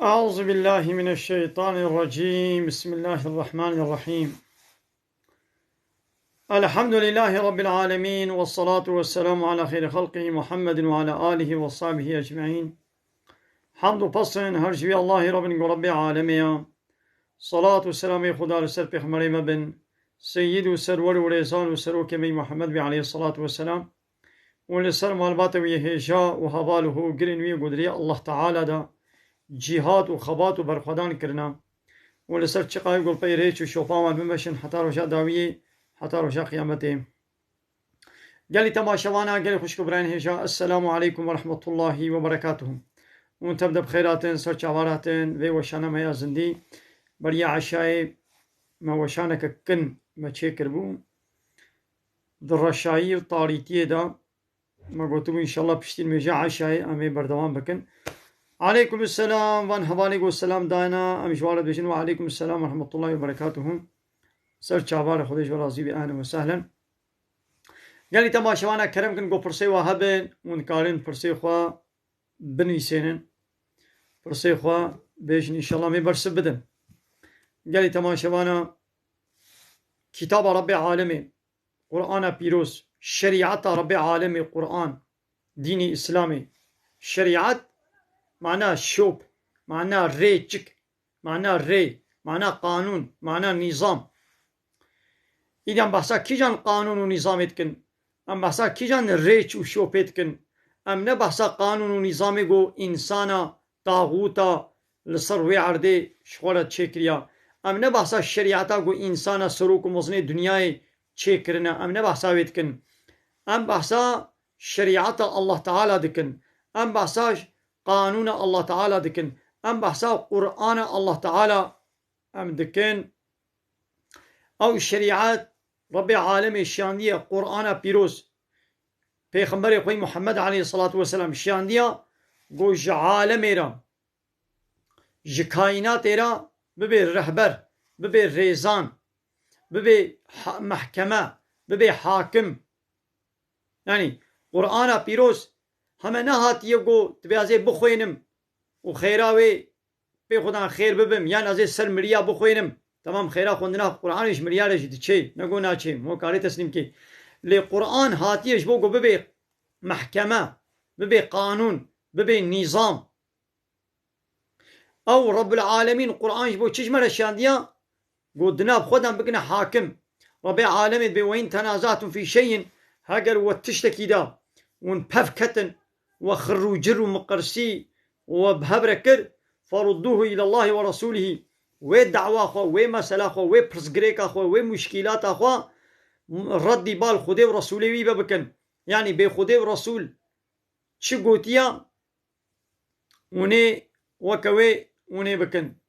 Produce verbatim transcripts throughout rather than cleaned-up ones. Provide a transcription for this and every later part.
أعوذ بالله من الشيطان الرجيم. بسم الله الرحمن الرحيم. الحمد لله رب العالمين، والصلاة والسلام على خير خلقه محمد وعلى آله وصحبه أجمعين. Hamd û pesên her ji wî Allahê re bin ku Rebbê alemê ya. Salat û selamê Xuda li ser pêxemberê me bin, seyyid û serwer û rêzan û serokê me yî Muhammed bî aleyhissalatu vesselam. û li ser malbata wî hêja û heval û hogirên wî ku di rêya Allah Teala de cîhad û xebat û berxwedan kirine û li ser çiqayê ku li pey rêç û şopa wan bimeşin heta roja dawiyê, heta roja qiyametê. Gelî temaşevana, gelî xwişk û birayên hêja, Esselamu aleykum ve rahmetullahi ve berekatuhu. Hûn tev de bi xêr hatin, ser çavar hatin, vê weşana me ya zindî. Beriya eşayê me weşaneke kin me çêkiribû. Di reşayî û tarîtiyê de me gotibû, înşallah piştî nimêja eşayê em ê berdewam bikin. Aleykum selam, van hevalê ku selam dayna, em ji wan re dibêjin, we aleykum selam ve rahmetullahi ve berekatuhu. Ser çavare, Xwedê ji we razî be, ehlen ve sehlen. Gelî temaşevana kerem kin, ku pirsê we hebin, hûn dikarin pirsê xwe binivîsênin. Pirsê xwe bêjin, înşallah em ê bersiv bidin. Gelî temaşevana, Kitaba Rebbê Alemê, Qur'ana Pîroz, şerîeta Rebbê Alemê, Qur'an, dînê Îslamê. Şerîet mana şop, mana rêçik, mana rê, mana qanûn, mana nîzam. Îdî em behsa kîjan qanûn û nîzamê dikin? Em behsa kîjan rêç û şopê dikin? Em ne behsa qanûn û nîzamê ku însana taxûta li ser wê erdê ji xwe re çêkiriya. Em ne behsa şerîeta ku însana serok û mezinê dinyayê çêkirine. Em ne behsa wê dikin. Em behsa şerîeta Allah Teala dikin. Em behsa qanûna Allah Teala dikin. Em behsa Qur'ana Allah Teala em dikin. Ew şerîet Rebbê alemê şiyandiye, Qur'ana pîroz. Pêxemberê xwe Muhammed aleyhissalatu vesselam şiyandiya, got ji alemê re, ji kaînatê re bibê rehber, bibê rêzan, bibê ha-, mehkeme, bibê hakim. Yanî Qur'ana pîroz heme nehatiye got, divê ez ê bixwînim û xêra wê pê xwedan xêr bibim, yan ez ê ser miriya bixwînim. Temam, xêra xwendina Qur'anê ji miriya re jî diçê, ne got naçê, mo karê teslîm kê. Lê Qur'an hatiye ji bo ku bibê mehkeme, bibê qanûn, bibê nîzam. Ew Rebbul Alemîn Qur'an ji bo çi ji me re şiyandiya? Got, di nav xwe de em bikine hakim. Rebbê alemê dibê, "Ve in tenazatum fî şeyin", heger we tiştekî de hûn pev ketin, we xirr û cir û miqirsî we bi hev re kir, "ferudduhu îlallahî ve resûlihî", wê dawa xwe, wê mesela xwe, wê pirsgirêka xwe, wê muşkîlata xwe reddî bal Xwedê û Resûlê wî ve bikin. Yanî bê Xwedê û Resûl çi gotiya, hûn ê weke wê hûn ê bikin.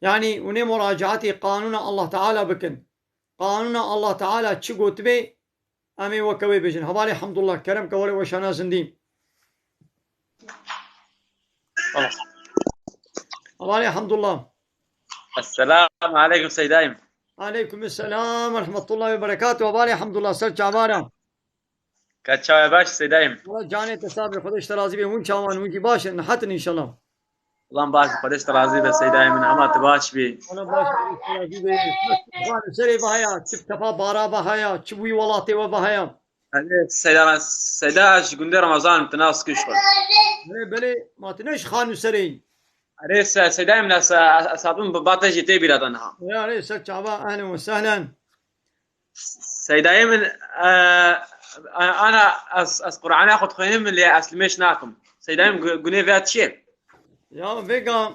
Yanî hûn ê muracaatê qanûna Allah Teala bikin. Qanûna Allah Teala çi gotibê, em ê weke wê bêjin. Hevalê Hemdullah, kerem ke were weşana zindî. Hevalê Hemdullah. Esselamu aleykum Seydayim. Aleykum selam ve rahmetullahi ve berekatuhu. Hevalê Hemdullah, ser çavara. Ka çawa baş Seydayim? Wala canê te sabir, Xwedê ji te razî be. Hûn çawan, hûn jî baş in, nihat in înşallah. Ulan baş, Xwedê ji te razî be Seydayê min, hema tu baş bî. Wala baş, Xwedê ji te razî be. Xanû serê ve haya, çi tepa bara ve haya, çi wî welatê we ve haya. Erê Seyda, Seyda ez ji gundê Remezan im, tu nas kir ji xwe. Belê, belê, ma tu ne ji Xanû serê yî? Erê Se-, Seydayê min, ez, ez, ez hatim bi ba te jî tê bîra de niha. Ya, erê ser çava, ehlen ve sehlen. Seydayê min, e, ana ez, ez Qur'ana xwe dixwînim lê ez li mêj nakim. Seydayê min gu-, gunê vê çi ye? Ya vêga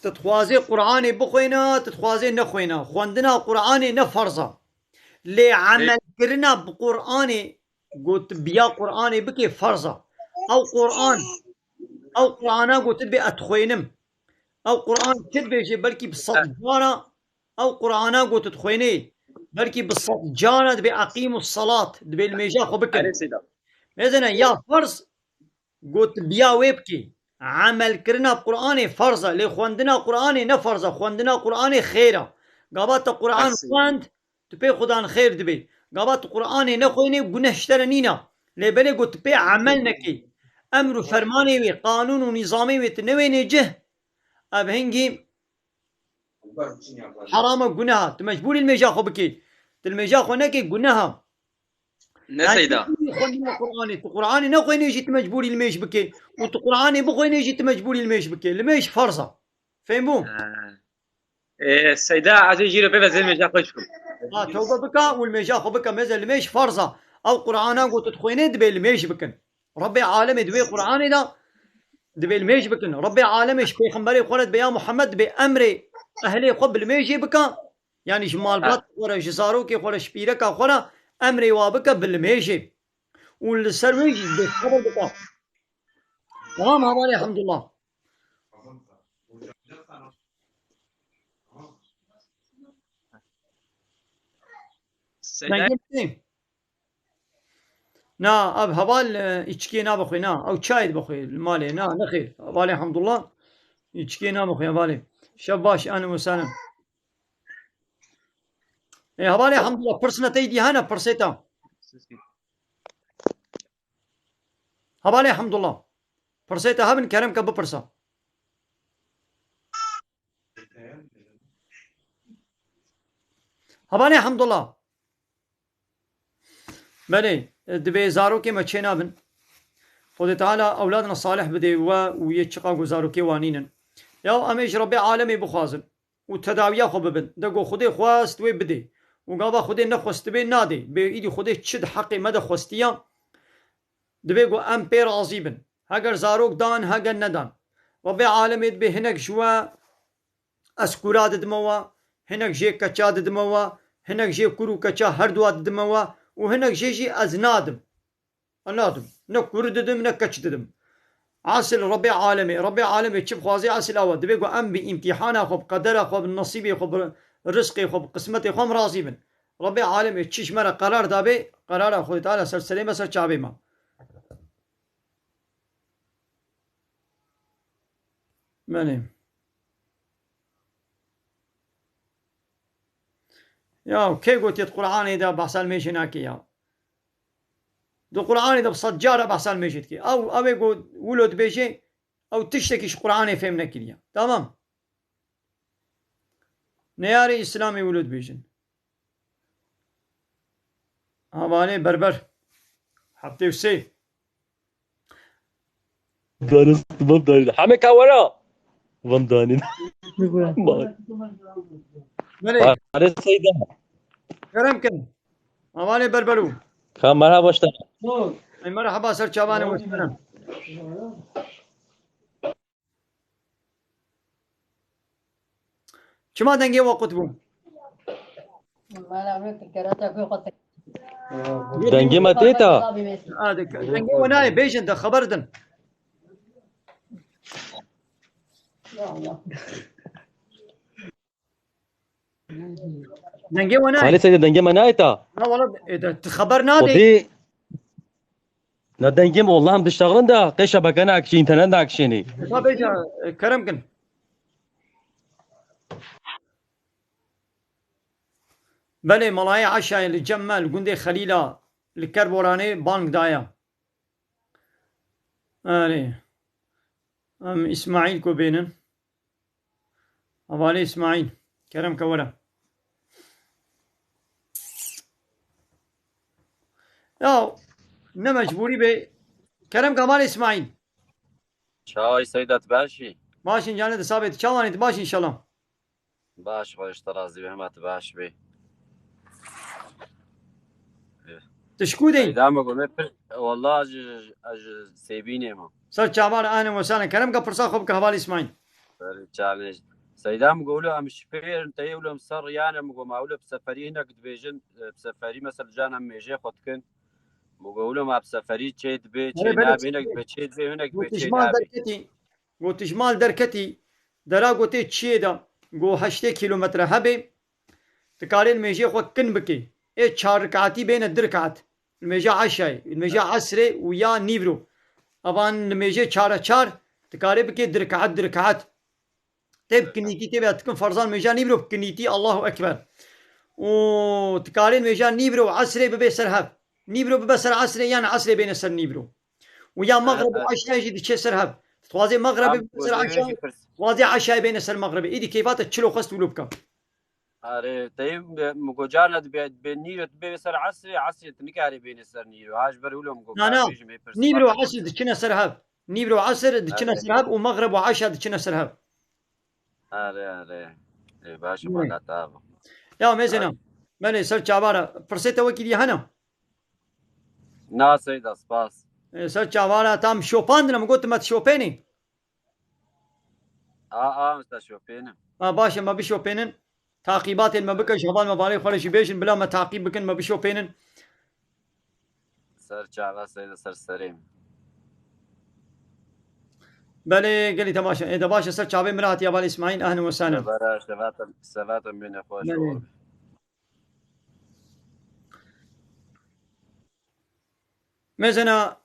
tu dixwazê Qur'anê bixwîne, tu dixwazê nexwîne. Xwendina Qur'anê ne ferz e. Lê emelkirina bi Qur'anê, got biya Qur'anê bikê ferz e. Ew Qur'an, ew Qur'ana got dibê ez dixwînim. Ew Qur'an çi dibêje, belkî bi sed cara ew Qur'ana got tu dixwînî, belkî bi sed cara dibê eqîmu salat, dibê li mêja xwe bikin. Erê Seyda. Mêzene ya ferz got biya wê bikî. Emelkirina bi Qur'anê ferz e, lê xwendina Qur'anê ne ferz e. Xwendina Qur'anê xêr e. Gava te Qur'an xwend, tu pê xudan xêr dibê. Gava tu Qur'anê nexwênê, guneh ji te re nîne. Lê belê got tu pê emel nekî. emr û fermanê wê, qanûn û nîzamê wê tu newênê cih, ev hingî heram e, guneh e. Tu mecbûrî limêja xwe bikê. Tu limêja xwe nekê, guneh e. Ne Seyda. Xwendina Qur'anê. Tu Qur'anê nexwênê jî tu mecbûrî limêj bikê. Û tu Qur'anê bixwênê jî tu mecbûrî limêj bikê. Limêj ferz e. Fêm bû? He. Ê, Seyda, ez ê jî re pê ve zê limêja xwe jî bikim. Ha, tewbe bike û limêja xwe bike. Meze limêj ferz e. Ew Qur'ana ku tu dixwênê dibê limêj bikin. Rebbê alemê di wê Qur'anê de dibê limêj bikin. Rebbê alemê ji pêxemberê xwe re dibê ya Muhammed dibê emrê ehlê xwe bi limêjê bike. Yanî ji malbat xwe re, ji zarokê xwe re, ji pîreka xwe re emrê wa bike bi limêjê. Û li ser wê jî dê xeber bike. Tamam, hevalê Hemdullah. Seyda. Dengê min tê? Na, ev heval, e, îçkiyê nabe xwe, na. Ew çayê dibe xwe li malê, na, nexêr. Hevalê Hemdullah, îçkiyê nabe xwe, hevalê. Şev baş, enim û senim. Ê, hevalê Hemdullah, pirsina te îdî hene, pirsê te. Hevalê Hemdullah, pirsê te hebin, kerem ke bipirsa. Hevalê Hemdullah. Belê, e, divê zarokê me çênabin. Xwedê Teala ewladina salih bidê we û yê çiqa ku zarokê wan nînin. Ya em ê ji Rebbê alemê bixwazin û tedawiya xwe bibin. De ku Xwedê xwest wê bidê û gava Xwedê nexwestibê nadê. Bê îdî Xwedê çi di heqê me de xwestiya, divê ku em pê razî bin. Heger zarok dan, heger nedan. Rebbê alemê dibê hinek ji we ez kura didime we, hinek jê keça didime we, hinek jê kur û keça herduwa didime we û hinek jê jî ez nadim. Ez nadim. Ne kur didim, ne keç didim. Esil Rebbê alemê. Rebbê alemê çi bixwazê esil awa. Divê ku em bi îmtîhana xwe, bi qedera xwe, bi nesîbê xwe, bi rizqê xwe, bi qismetê xwe em razî bin. Rebbê alemê çi ji me re qerar dabê, qerara Xwedê Teala ser serê me, ser çavê me. Belê. Ya, kê gotiye di Qur'anê de behsa limêjê nake ya? Di Qur'anê de bi sed cara behsa limêjê dike. Ew, ew ê ku wilo dibêje, ew tiştekî ji Qur'anê fêm nekiriye. Tamam. Neyarê Îslamê wilo dibêjin. Hevalê Berber. Heftê û sê. Danis, bab danin. Heme ka wera. Van danin. Belê. Bare Seyda. Kerem kin. Hevalê Berberu. Ka merhaba işte. Ey merhaba ser çavanê we. Çima dengê we qut bû? Mala wê kereta ku xwe te- Dengê me tê ta? Ha, de-, dengê we nayê, bêjin de xeber din. Ya Allah. Dengê we nayê. Salih Seyda, dengê me nayê ta? Na wala, e, de, tu xeber nadê. Xwedî. Na dengê me, wallahim diştaxlin da, qê şebeke nakişî, înternet nakişênî. Ka bêje, e, kerem kin. Belê, malayê Eşayê li cem me, li gundê Xelîla, li Kerboranê bang daye. Erê. Em Îsmaîl ku bênin. Hevalê Îsmaîl. Kerem ke were. Ya, ne mecbûrî be. Kerem ke hevalê Îsmaîl. Çawa yî Seyda, tu baş î? Baş in canê, tu sabê, tu çawan î, tu baş înşallah. Baş, Xwedê ji te razî be, hema tu baş bî. Tu ji ku de yî? Seyda min got, me pir, walla ez ji, ez ji Sêbînê me. Ser çavan, ehlen we sehlen. Kerem ke pirsa xwe bike hevalê Îsmaîl. Serê çavê. Seyda min got, wilo em ji pêr in, teyê wilo em ser riyan e, min got, ma wilo bi seferî hinek dibêjin, e, bi seferî mesela can em mêjê xwe dikin. Min got, wilo ma bi seferî çê dibê, çê Belê, belê, nabê, hinek çê. Dibe, çê dibê, hinek dibe, çê Gotij mal nabê. Derketî. Got, ji mal derketî, dera gotê çiyê de, got, heştê kîlometre hebe, tu karê limêjê xwe kin bikê. Ê çar rikatî bêne du rikat. Limêja eşayê, limêja esrê û ya nîvro. Evan limêjê çare çar, tu karê bikê du rikat, du rikat. Tê bi kinîtî tê bê, tu kin ferzan limêja nîvro bi kinîtî, Allahu Ekber. Û tu karê limêja nîvro û esrê bibê ser hev. Nîvro bibe ser esrê, yan esrê bêne ser nîvro. û ya Mexrib û Eşayê jî diçe ser hev. Dixwazê Mexribê bêne ser Eşa, dixwazê Eşayê bêne ser Mexribê. Îdî keyfa te çil û xwest wilo bike. Erê, teyî min got carna dibe, dibe nîro dibe ser Esrê, Esrê tu nikarî bêne ser nîro. Ha ji ber wilo min got. Na, na. Nîvro û Esr diçine ser hev. Nîvro û Esr diçine ser hev û Mexrib û Eşa diçine ser hev. Erê, erê. Ê, baş e, ma gata. Ya mêzena. Belê, ser çavara. Pirsê te wekî dî hene? Na, Seyda, spas. Ê, ser çavara, tam şopandin, em gotin me şopênî. A, a, ez te şopênim. Ha, baş e, me bişopênin. Taqîbatên me bike, ji heval me balê xwe re jî bêjin, bila me taqîb bikin, me bişopênin. Ser çava Seyda, ser serê min. Belê, gelî te baş e. Ê, de baş e, ser çavê min re hatiye heval Îsmaîl, ehlen we sehlen. Sebata, sebata bîne xweş. Belê. Mesela,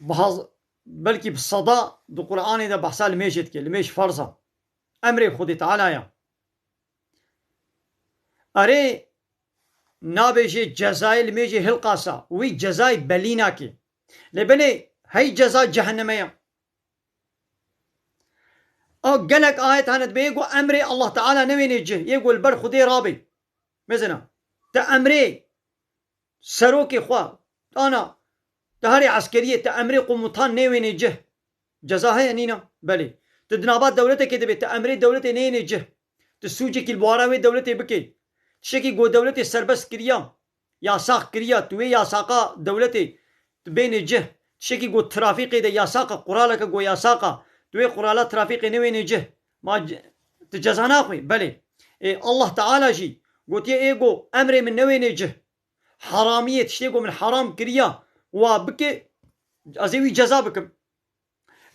bihaz-, belkî bi seda di Qur'anê de behsa limêjê dike. Limêj ferz e. Emrê Xwedê Teala ye. Erê, nabêjê cezayê limêjê hilqasa. Wî cezayê belî nake. Lê belê hey ceza cehennemê ye. Ew gelek ayet hene dibê yê ku emrê Allah Teala newênê cih, yê ku li ber Xwedê rabê. Mesela, te emrê serokê xwe, ana, te herê eskeriyê, te emrê komutan nêwênê cih. Ceza heye nîna? Belê. Tu di nava dewletekê dibê, te emrê dewletê neyênê cih. Tu sûcekî li bawara wê dewletê bikê. Tiştekî ku dewletê serbest kiriya, yasax kiriya, tu wê yasaqa dewletê tu bênê cih. Tiştekî ku trafîqê de yasaqa, quraleke ku yasaqa, tu wê qurala trafîqê newênê cih. Ma c-, tu ceza naxwî? Belê. Ê, Allah Teala jî gotiye, ê ku emrê min newênê cih. Haramiyê, tiştê ku min haram kiriya, wa bike, ez ê wî ceza bikim.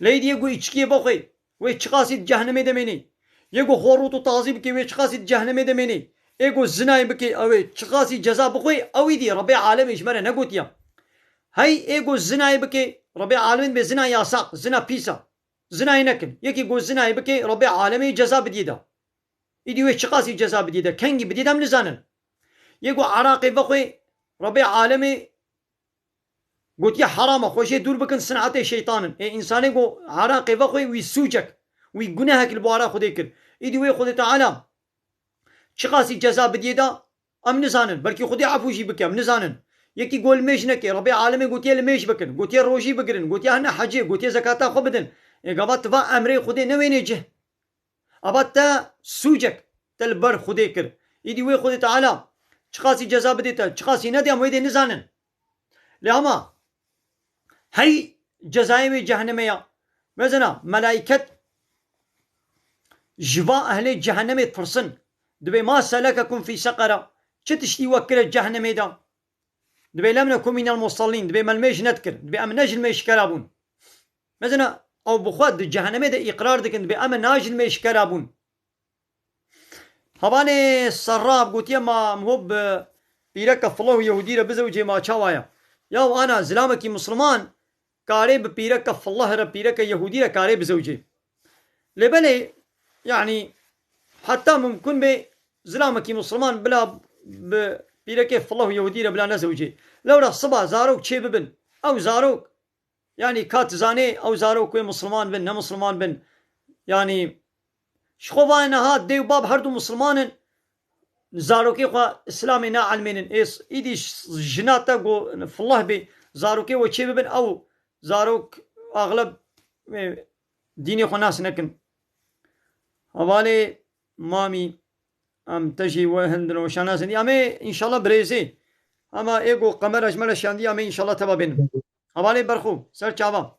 Lê dî yê ku îçkiyê bixwe, wê çiqasî di cehennemê de mênê. Yê ku xwe rût û tazî bike, wê çiqasî di cehennemê de mênê. Ê ku zinayê bike, ew ê çiqasî ceza bixwe, ew îdî Rebê alemê ji me re negotiya. Hey ê ku zinayê bike, Rebê alemê dibê zina yasaq, zina pîs e. Zinayê nekin. Yekî ku zinayê bike, Rebê alemê ceza bidiyê de. Îdî wê çiqasî ceza bidiyê de, kengî bidiyê de em nizanin. Yê ku eraqê vexwe, Rebê alemê gotiye heram e, xwe jê dûr bikin, sinetê şeytan in. Ê, însanê ku eraqê vexwe wî sûcek, wî gunehek li bawara Xwedê kir. Îdî wê Xwedê Teala çiqasî ceza bidiyê de em nizanin. Belkî Xwedê efû jî bike, em nizanin. Yekî ku limêj neke, Rebê alemê gotiye limêj bikin, gotiye rojî bigirin, gotiye hene hecê, gotiye zekata xwe bidin. Ê, gava tu va emrê Xwedê newênê cih. Ava te sûcek te li ber Xwedê kir. Îdî wê Xwedê Teala çiqasî ceza bidê te, çiqasî nedê, em wê dê nizanin. Lê hema hey cezayê wê cehennemê ya. Mezena, melaiket ji va ehlê cehennemê dipirsin. Dibê, "Ma selekekum fî seqera?" Çi tiştî we kire cehennemê de? Dibê, "Lem neku minel musallîn." Dibê, "Me limêj nedikir." Dibê, "Em ne ji limêjkera bûn." Mezena, ew bi xwe di cehennemê de îqrar dikin. Dibê, "Em ne ji limêjkera bûn." Hevalê Serrab gotiye, "Ma em ho bi pîreke filah û Yehûdî re bizewicê, ma çawa ye?" Ya ana, zilamekî misliman karê bi pîreke filah re, pîreke Yehûdî re karê bizewicê. Lê belê, yanî, heta mumkun be zilamekî misliman bila bi pîrekê filah û Yehûdî re bila nezewicê. Lewra siba zarok çê bibin. Ew zarok Yanî ka tu zanê ew zarok wê misliman bin, ne misliman bin. Yanî ji xwe vayê niha dê û bab her du misliman in, zarokê xwe Îslamê naelmênin. Ê s-, îdî ş-, jina te ku fileh bê, zarokê we çê bibin, ew zarok axleb, e, dînê xwe nas nekin. Hevalê Mamî, em te jî we hindin weşan nasin. Em ê înşallah birêzê. Hema ê ku qemera ji me re şandî, em ê înşallah teva bênin. Hevalê berxwe, ser çava.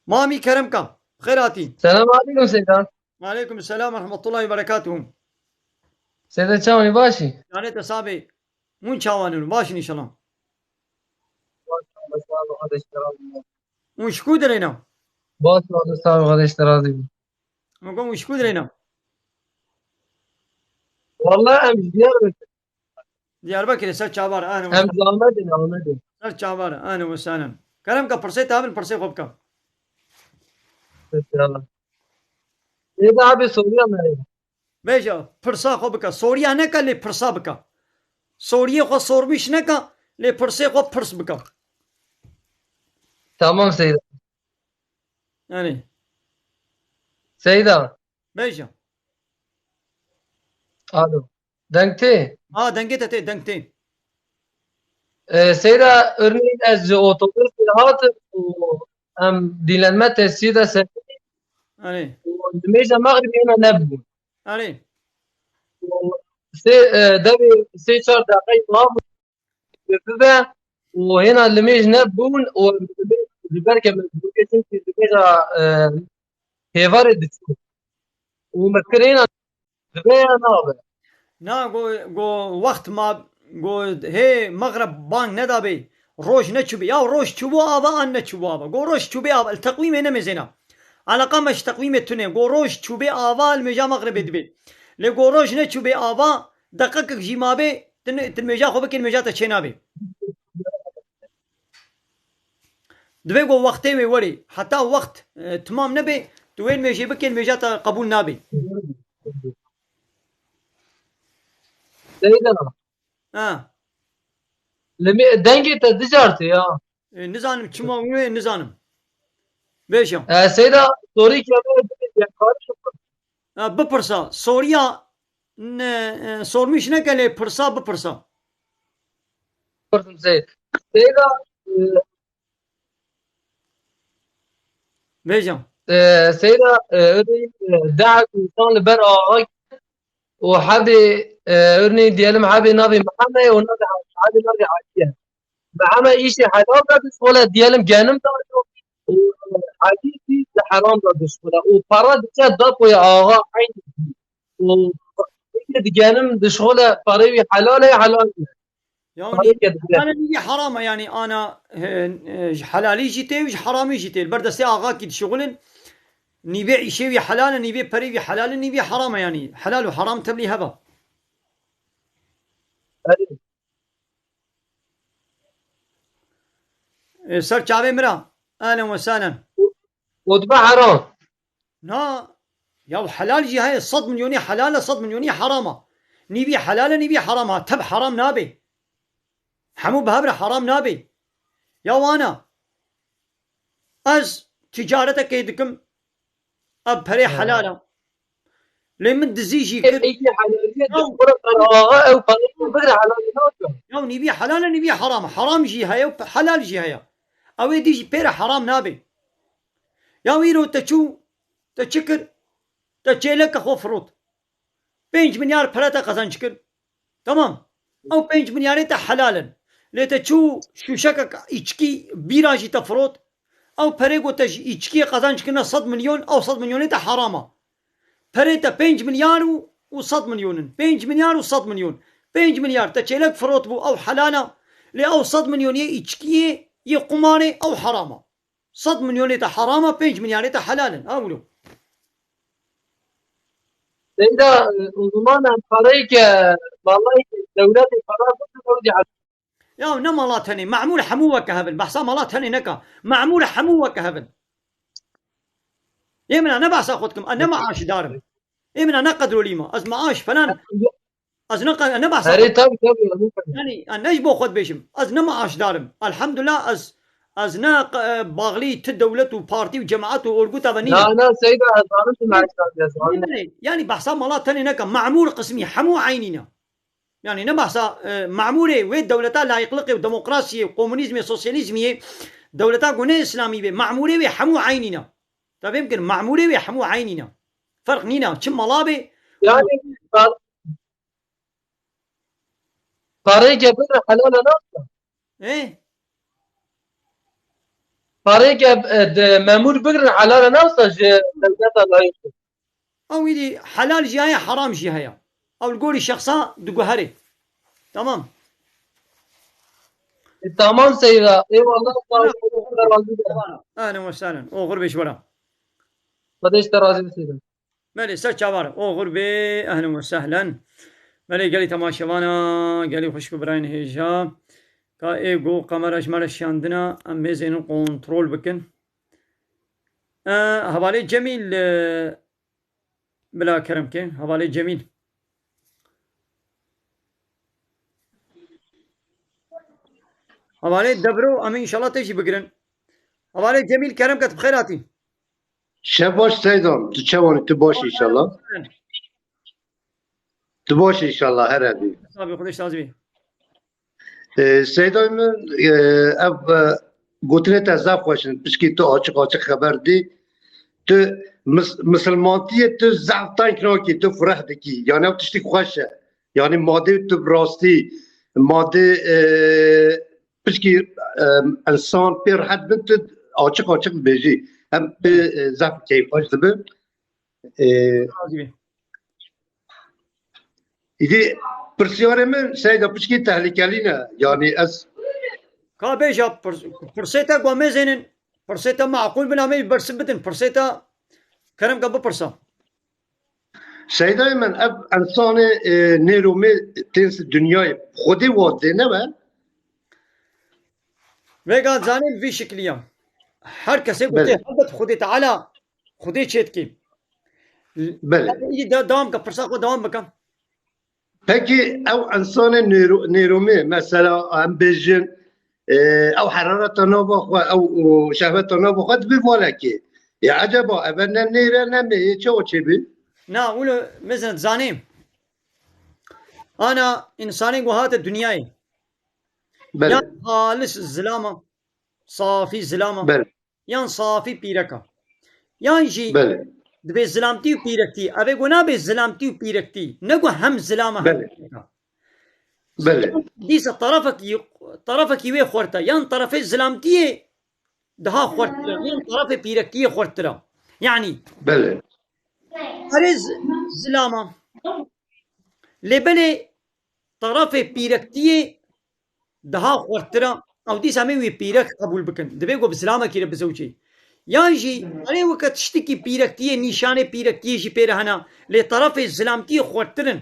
Mamî kerem ka. Xêr hatî. Selam aleykum Seyda. Aleykum selam ve rahmetullahi ve berekatuhu. Seyda çawanî, başî? Yanê te sabê. Hûn çawan in? Baş in înşallah. Hûn ji ku derê ne? Baş ol, sağ ol, kardeş, razî bû. Hûn ji ku derê ne? Vallahi em ji Diyarbekir. Diyarbekirê, ser çavar, ahlen we sehlen. Em ji Amedê ne, Amedê. Ser çavar, ahlen we sehlen. Kerem ke pirsê te hebin, pirsê xwe bike. Peki, Allah. Ê de abi soruya me. Bêje, pirsa xwe bike. Soriya neke, lê pirsa bike. Soriyê xwe sormîş neke, lê pirsê xwe pirs bike. Tamam Seyda. Erê. Seyda. Bêje. Alo. Deng tê? Ha, dengê te tê, deng tê. E, Seyda, örneğin ez ji otobusê hatim û em dîlenme tesisî de ser Erê. û nimêja mexribê hêna nebûn. Erê. Û sê, e, devê sê çar deqeyê mabû bibe û hêna limêj nebûn û ji ber ke mecbûriyê çimkî limêja, e, hêvarê diçû û me kir hêna dibe ya nabe. Na go go wext ma go hê mexreb bang nedabê. Roj neçûbê. Ya roj çûbû ava an neçûbû ava. Go roj çûbê ava. Li teqwîmê nemêzêna. Eleqa me ji teqwîmê tune. Go roj çûbê ava li mêja mexrebê dibê. Lê go roj neçûbê ava deqekek jî mabê, tu ne-, tu mêja xwe bikê, mêja te çênabê. Divê go wextê wê werê. Heta wext, e, timam nebe, tu wê mêjê bikê, mêja te qebûl nabe. Seyda, Ha. Limê, dengê te dicar tê ya. E, nizanim çima wê nizanim. Bêje. E, Seyda, sorî ke me dibê, Ha, bipirsa. Soriya ne, e, sormîş neke lê pirsa bipirsa. Pirsim Seyda. Seyda, e, Bêje. e, Seyda, e, örneğin, e, dehek insan li ber axa û hebê, e, örneğin diyelim hebê navê Mihemed û navê hebê navê Aliye. Mihemed îşê helal de dişxule diyelim genim da û Alî jî di heram de dişxule û para diçe depoya axa eyn û di genim dişxule parê wî helal e, helal e. Yanî helal e, nîvî heram e, yanî ana, e, e, ji helalî jî tê û ji heramî jî tê. Li ber destê axakî dişixulin, nîvê îşê wî helal e, nîvê perê wî helal e, nîvî heram e, yanî helal û heram tevlî heva. E, ser çavê min re. Ehlen we sehlen. Û dibe heram. Na, ya helal jî heye, sed milyonî helal e, sed milyonî heram e. Nîvî helal e, nîvî heram e. Tev heram nabe. Hemû bi hev re heram nabe. Ya wana, ez ticaretekê dikim, ev perê helal e. Lê min dizî jî kir. Êkî helaliye dişxule qeraxa ew pareyê bigre helalî nake. Ya nîvî helal e, nîvî heram e. Heram jî heye û helal jî heye. Ew ê dî jî pê re heram nabe. Ya îro te çû, te çi kir? Te çêleke xwe firot. Pênc milyar pere te qezenc kir. Tamam. Ew pênc milyarê te helal in. Lê te çû şûşekek îçkî bîra jî te firot. Ew perê ku te ji îçkiyê qezenc kirine sed milyon, ew sed milyonê te heram e. Perê te pênc milyar û, û sed milyon in. Pênc milyar û sed milyon. Pênc milyar te çêlek firot bû, ew helal e. Lê ew sed milyonê îçkiyê, yê qumarê, ew heram e. Sed milyonê te heram e, pênc milyarê te helal in. Ha wilo. Seyda, o zaman em pareyê ke, vallahi, dewletê para bikin, ew jî Ya ne mala tenê, memûr hemû weke hev in. Behsa mala tenê neka. Memûr hemû weke hev in. Ê min a ne behsa xwe dikim, a ne maaşdar im. Ê min a ne qedrolî me. Ez maaş falan, ez ne qe-, ne behsa xwe Erê, tabii, tabii, anladım. Yani, yani ne ji bo xwe dibêjim. Ez ne maaşdar im. Elhamdulillah ez, ez ne, e, bağlî ti dewlet û partî û cemaet û orguta ve nîne. Na, na, Seyda, ez zanim tu maaşdar, ez zanim. Nîne, yani behsa mala tenê neke. Memûr qismî, hemû eynî ne. Yani ne behsa, e, memûrê wê dewleta layıklıkê û demokrasiyê û komunîzmê, sosyalîzmiyê, dewleta ku ne îslamî bê, memûrê wê hemû eynî ne. Te fêm kir, memûrê wê hemû eynî ne. Ferq nîne. Çi mala bê, Yani, par-, pareyê ke bigre helal e, ne? Ê? Pareyê ke, e, de, memûr bigrin helal e, ne ji dewleta layık? Ew îdî helal jî heye, heram jî heye. Ew li gorî şexsa diguherê. Tamam. E, tamam Seyda. Eyvallah. Sağ ol. Razı olsun. Ehlen we sehlen. Oxir bê ji we re. Xwedê ji te razî be Seyda. Belê, ser çavar. Oxir bê. Ehlen we sehlen. Belê, gelî temaşevana, gelî xwişk û birayên hêja. Ka ê go kamera ji me re şiyandina, em mêzênin kontrol bikin. E, hevalê Cemîl, e, bila kerem ke. Hevalê Cemîl. Hevalê Debro, em ê înşallah te jî bigirin. Hevalê Cemîl, kerem ke tu bi xêr hatî. Şev baş Seydan, tu çawanî, tu baş inşallah. Tu baş inşallah, her hebî. Tabii, Xwedê ji te razî bî. Ee, Seydan min, e, ev e, gotinê te zaf xweş in. Pişkî tu açik açik xeber dî. Tu mis- misilmantiyê tu zaf tank nakî, tu fireh dikî. Yani ev tiştî xweş e. Yani madê tu bi rastî, madê e, pişkî e, insan pê rehet bin, tu açik açik dibêjî. Em pê e, zaf keyfxweş dibin. E, Razî bî. Îdî pirsyarê min Seyda pişkî tehlikelî ne. Yani ez Ka bêja pir- pirsê te ku em mêzênin, pirsê te meqûl bin, em ê bersiv bidin. Pirsê te kerem ke bipirsa. Seydayê min ev ensanê e, nêromê tên si dinyayê Xwedê wa dê ne be? Vêga zanîn vî şikliya. Her kesê ku Belê. tê helbet Xwedê Teala Xwedê çê dikê. Belê. Îdî de dewam ke, pirsa xwe dewam bikin. Pekî ew ensanê nêro- nêromê mesela em bêjin e, ew herareta nava xwe, ew o şehweta nava xwe dibê valekê. Ya eceba ev ne nêr e ne mê yê çawa çêbî? Na, wilo mezin zanî. Ana însanê ku hate dinyayê. Belê. Yan xalis zilama, safî zilama. Belê. Yan safî pîreka. Yan jî Belê. dibê zilamtî û pîrektî. Ev ê ku nabê zilamtî û pîrektî. Ne ku hem zilama hem Belê. pîreka. Belê. Dîsa tarafekî, tarafekî wê xwerta. Yan tarafê zilamtiyê daha xwertira. Yan tarafê pîrektiyê xwertira. Yani Belê. Erê z- zilama. Lê belê tarafê pîrektiyê daha xwertira. Ew dîsa em ê wî pîrek qebûl bikin. Divê ku bi zilamekî re bizewicê. Yan jî erê weke tiştikî pîrektiyê, nîşanê pîrektiyê jî pê re hene. Lê tarafê zilamtiyê xwertir in.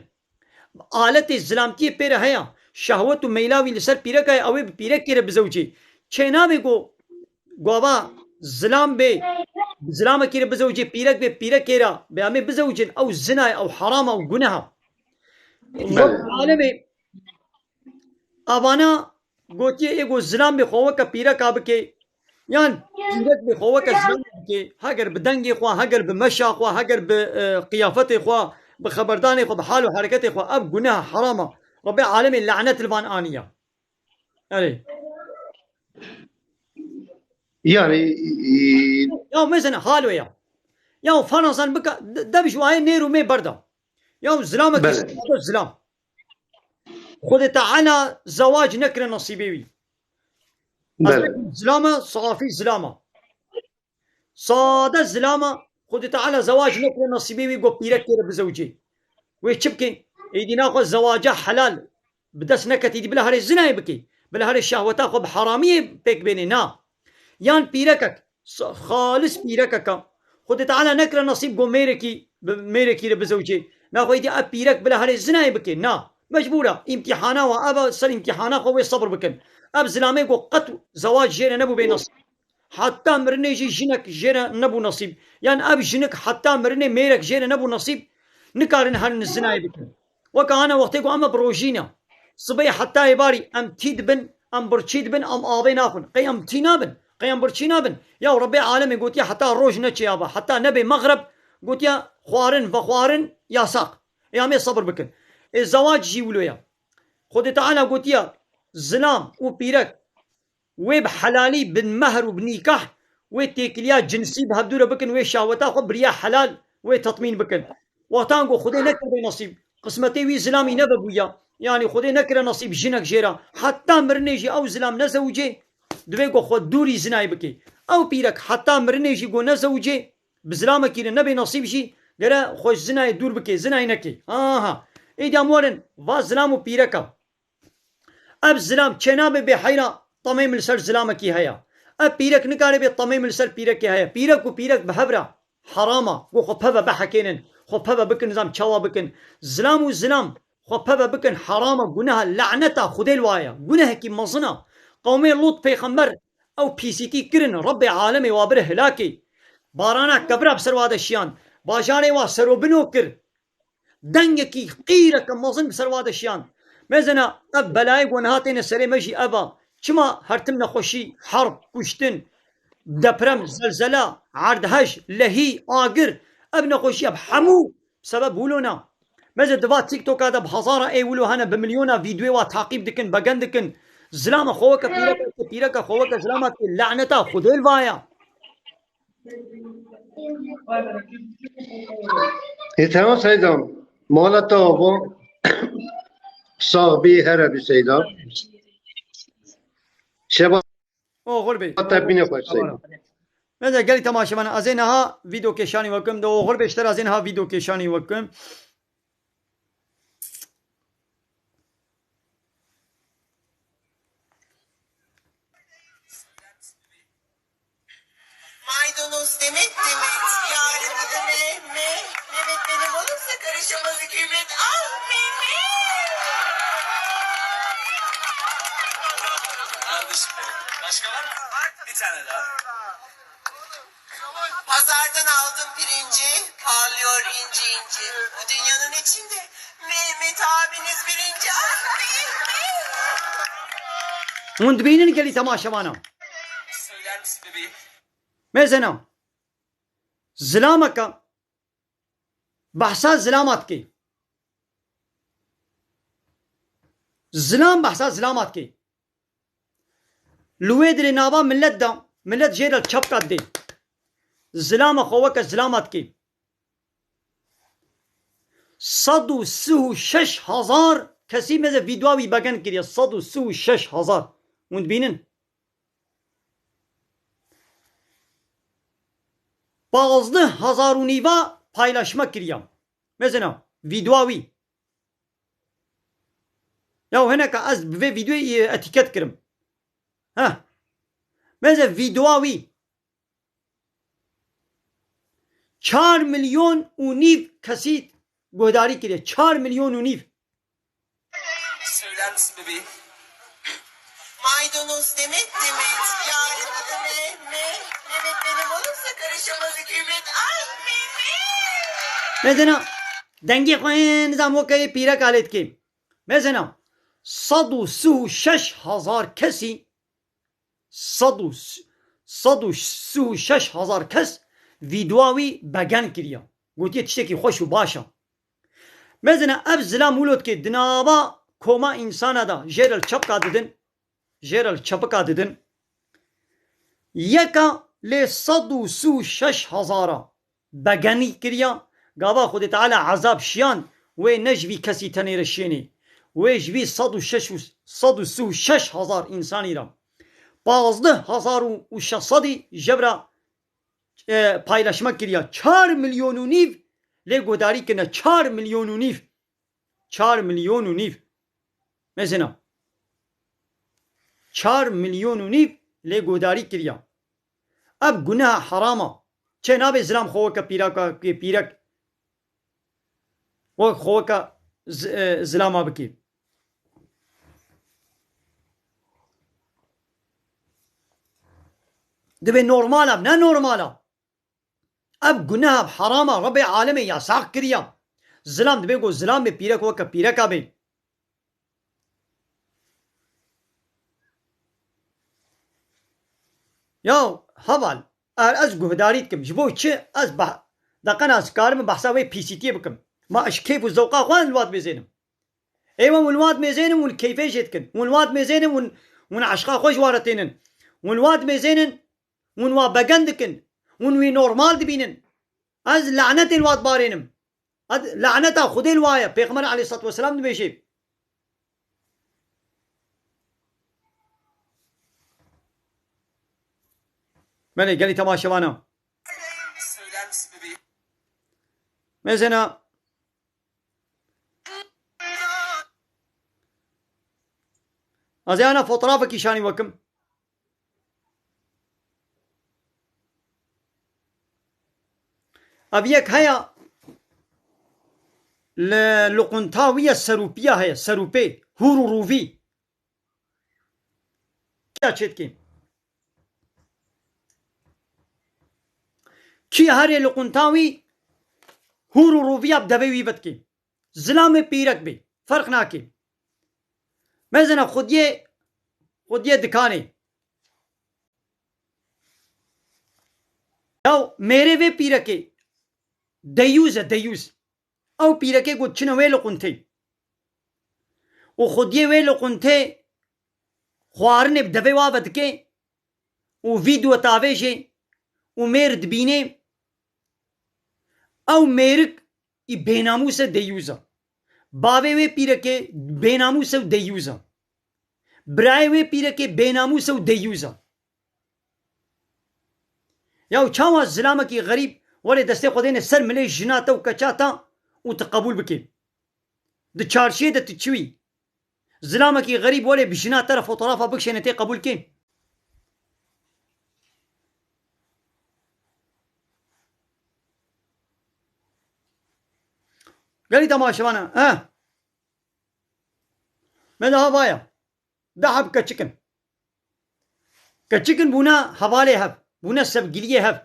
Aletê zilamtiyê pê re heye. Şehwet û meyla wî li ser pîreka ye, ew ê bi pîrekê re bizewicê. Çê nabe ku gava zilam bê, bi zilamekî re bizewicê, pîrek bê, pîrekê re bê, em ê bizewicin, ew zina ye, ew herama, ew guneha. Reb alemê avana gotiye, ê ku zilam bê xwe weke pîreka bike, yan pîrek bê xwe weke zilam bike, heger bi dengê xwe, heger bi meşa xwe, heger bi e, qiyafetê xwe, bi xeberdanê xwe, bi hal û hereketê xwe, ev guneha herama. Rebê alemê lanet li van aniye. Erê. Yani e, Ya mesela halo ya. Ya farazan bika de- dev ji wayê nêr û mê berda. Ya zilamekî Belê. sade zilam. Xwedê Teala zewac nekire nasîbê wî. Ez belê. bêjim zilama, safî zilama. Sade zilama, Xwedê Teala zewac nekire nasîbê wî, got pîrekê re bizewicê. Wê çi bike? Êdî naxwe zewaca helal bi dest neketî, dî bila herê zinayê bike. Bila herê şehweta xwe bi heramiyê pêk bênê. Na. Yan pîrekek, s- xalis pîrekeka. Xwedê Teala nekire nasîb, got mêrekî, bi mêrekî re bizewicê. Naxwe êdî ev pîrek bila herê zinayê bike. Na. Mecbûr e. Îmtîhana wa, ev e, ser îmtîhana xwe wê sebir bikin. Ev zilamê got qet zewac jê re nebû bê nasîb. Heta mirinê jî jinek jê re nebû nasîb. Yan ev jinik heta mirinê mêrek jê re nebû nasîb, nikarin herin zinayê bikin. Weke ana wextê ku em bi rojî ne. Sibê heta êvarî em tî dibin, em birçî dibin, em avê naxwin. Qey em tî nabin, qey em birçî nabin. Ya Rebê alemê gotiye heta roj neçêya be, heta nebê mexreb, gotiye xwarin, vexwarin yasaq. Ê em ê sebir bikin. Ê zewac jî wilo ye. Xwedê Teala gotiye zilam û pîrek wê bi helalî, bi mehr û bi nîkah, wê têkiliya cinsî bi hevdû re bikin, wê şehweta xwe bi riya helal wê tetmîn bikin. Wextan ku Xwedê nekiribe nasîb, qismetê wî zilamî nevebûya, yanî Xwedê nekire nasîb jinek jê re, heta mirinê jî ew zilam nezewicê, divê ku xwe dûrî zinayê bike. Ew pîrek heta mirinê jî ku nezewicê, bi zilamekî re nebê nasîb jî, gere xwe ji zinayê dûr bike, zinayê neke. Aha. Êdî em werin, va zilam û pîreka. Ev zilam çênabe bê heyra temê min li ser zilamekî heye. Ev pîrek nikare bê temê min li ser pîrekê heye. Pîrek û pîrek bi hev re herama. Ku xwe peve bihekênin. Xwe peve bikin, nizam çawa bikin. Zilam û zilam xwe peve bikin herama, guneha, laneta Xwedê li wa ye. Gunehekî mezin e. Qewmê Lût pêxember ew pîsîtî kirin. Rebbê alemê wa bire hilakê. Barana kevira bi ser wa de şiyan. Bajarê wa serobino kir. Dengekî qîreke mezin bi ser wa de şiyan. Mezina ev belayê ku niha têne serê me jî ev a. Çima her tim nexweşî, herb, kuştin, deprem, zelzela, erdhej, lehî, agir, ev nexweşiya bi hemû sebeb wilo ne. Meze di va TikToka de bi hezara ê wilo hene, bi milyona vîdyoyê wa taqîb dikin, begen dikin. Zilama xwe weke pîreke, pîreke xwe weke zilama dikê, laneta Xwedê li vaya. E, tamam Seydam. Mala te ava. Sax bî, here bî Seydam. Şeva Oxir bê. Te bîne xweş Seydam. Meze gelî temaşevan, ez ê niha vîdeo kêşanî wekim. De oxir bê ji te re, ez ê niha vîdeo kêşanî wekim. Maydanoz demet demet, yarın adı Mehmet. Mehmet benim olursa karışamaz hükümet. Ah Mehmet! Kardeşim benim. Başka var mı? Bir tane daha. Pazardan aldım pirinci, parlıyor inci inci. Bu dünyanın içinde Mehmet abiniz birinci. Ah Mehmet! Hûn dibînin gelî temaşevana? Söyler misin bebeğim? Mezena. Zilameke. Behsa zilama dike. Zilam behsa zilama dike. Li wê dirê nava millet de, millet jê re çepka didê. Zilama xwe weke zilama dikê. Sed û sî û şeş hezar kesî meze vîdyoa wî begen kiriye. Sed û sî û şeş hezar. Hûn dibînin? Pazdeh hezar û nîva paylaşma kiriya. Mezena, vîdyoa wî. Ya hineka ez bi vê vîdyoyê etîket kirim. Heh. Meze vîdyoa wî. Çar milyon û nîv kesî guhdarî kiriye. Çar milyon û nîv. Söyler misin bebeğim? Maydanoz demet demet, yarın adı Mehmet. Mehmet benim olursa karışamaz hükümet. Ay Mehmet! Mezena, dengê xwe nizam weke yê pîrek alê dikê. Mezena, sed û sî û şeş hezar kesî, sed û, sed û sî û şeş hezar kes vîdyoa wî begen kiriya. Gotiye tiştekî xweş û baş e. Mezina ev zilam wilo dike di nava koma însana de jê re li çepka didin, jê re li çepika didin. Yeka lê sed û sî û şeş hezara begenî kiriya, gava Xwedê Teala ezab şiyan, wê ne ji vî kesî tenê re şênê. Wê ji vî sed û şeş û, sed û sî û şeş hezar însanî re pazdeh hezar û şeş sedî jebra, e, paylaşma kiriya. Çar milyon û nîv lê guhdarî kirine. Çar milyon û nîv. Çar milyon û nîv. Mezina. Çar milyon û nîv lê guhdarî kiriya. Ev guneha herama. Çê nabe zilam xwe weke pîreka, pîrek. Wek xwe weke z-, e, zilama bikî. Dibê normal e, ne normal e. Ev guneha bi herama Rebê alemê yasax kiriya. Zilam dibê ku zilam bê, pîrek weke pîreka bê. Ya heval, eger ez guhdarî dikim, ji bo çi ez beh-, deqena ez karim behsa wê pîsîtiyê bikim? Ma ez keyf û zewqa xwe li wat mêzênim. Ê wan li wat mêzênin, hûn keyfê jê dikin. Hûn li wat mêzênin, hûn, hûn eşqa xwe ji wan re tênin. Hûn li wat mêzênin, hûn wa begen dikin. Hûn wî normal dibînin. Ez lanetê li wat barênim. Ez laneta Xwedê li wa ye. Pêxember aleyhissalatu vesselam dibêje. Belê, gelî temaşevana. Mezena. Ez ê ana fotoğrafekî şanî wekim. Ev yek heye li luqunta wî ye, serûpiya heye, serûpê, hûr û rûvî. Ya çêdikê. Kî herê li qunta wî hûr û rûviya bi devê wî vedikê. Zilamê pîrek bê. Ferq nake. Mezina xwediyê, xwediyê dikanê. Yaw mêrê vê pîrekê deyûz e, deyûz. Ew pîrekê got çine wê li quntê. Û xwediyê wê li quntê xwarinê bi devê wa ve dike û vîdeo tavêjê û mêr dibînê. Ew mêrik î bênamûs e, deyûz e. Bavê wê pîrekê bênamûs e û deyûz e. Birayê wê pîrekê bênamûs e û deyûz e. Yaw çawa zilamekî xerîb were destê xwe dêne ser milê jina te û keça te û tu qebûl bikê? Di çarşiyê de tu çi wî? Zilamekî xerîb were bi jina te re fotoğrafa bikişêne tê qebûl kê? Gelî temaşevana, he? Me daha vaya. Deh heb keçik in. Keçik in bûne hevalê hev, bûne sevgiliyê hev.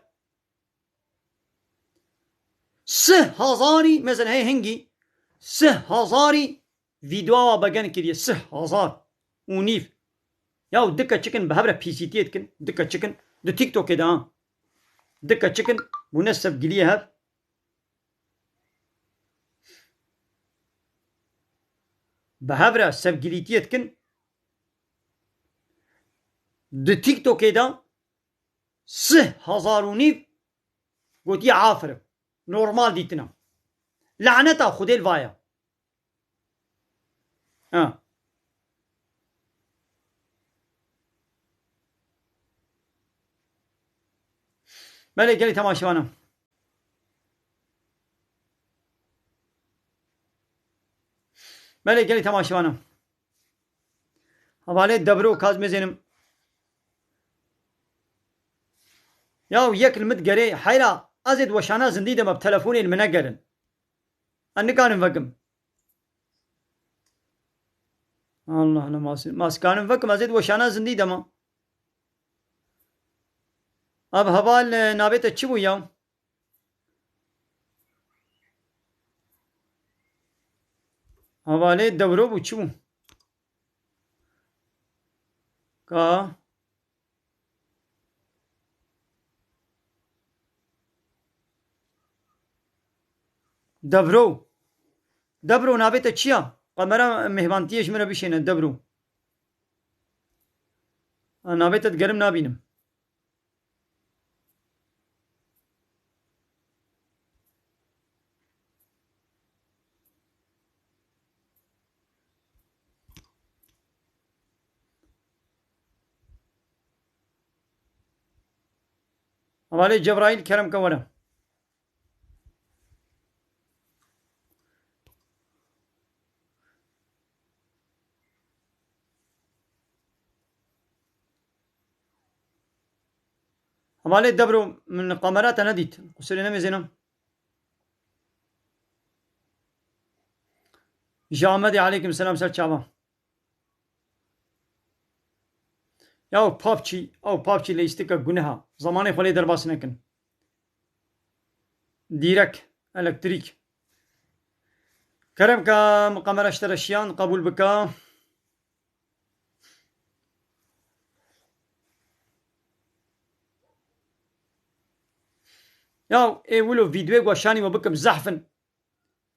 Sih hezarî, mesela hey hingî, sih hezarî vîdeoa begen kiriye, sih hezar û nîv. Yaw di keçik in bi hev re pîsîtiyê dikin, di keçik in, di TikTokê de ha. Di keçik in bûne sevgiliyê hev. Bi hev re sevgilîtiyê dikin. Di TikTokê de sih hezar û nîv gotiye aferin. Normal dîtina. Laneta Xwedê li vaya. Ha. Belê gelî temaşevanim. Belê gelî temaşevanim. Hevalê Debro kaz mezênim. Ya yek li min gerê heyra ez ê di weşana zindî de me bi telefonê li min negerin. Ez nikarim vekim. Allah ne mas, maskanim vekim, ez ê di weşana zindî de me. Ev heval, e, navê te çi bû ya? Hevalê Dewro bû, çi bû? Ka. Devro. Devro, navê te çi ya? Kamera mêhvantiyê ji min re bişêne, Devro. Ha, navê te digerim nabînim. Hevalê Cebraîl, kerem ke were. Hevalê Debro, min kamera te nedît. Qusûrê nemêzênim. Ji Amedê aleykum selam, ser çava. Ya PUBG, ew PUBG leyîstika guneha. Zamanê xwe lê derbas nekin. Dîrek, elektrîk. Kerem ke min kamera ji te re şiyan, qebûl bike. Ya ê wilo vîdeoyê ku şanî we bikim zehf in.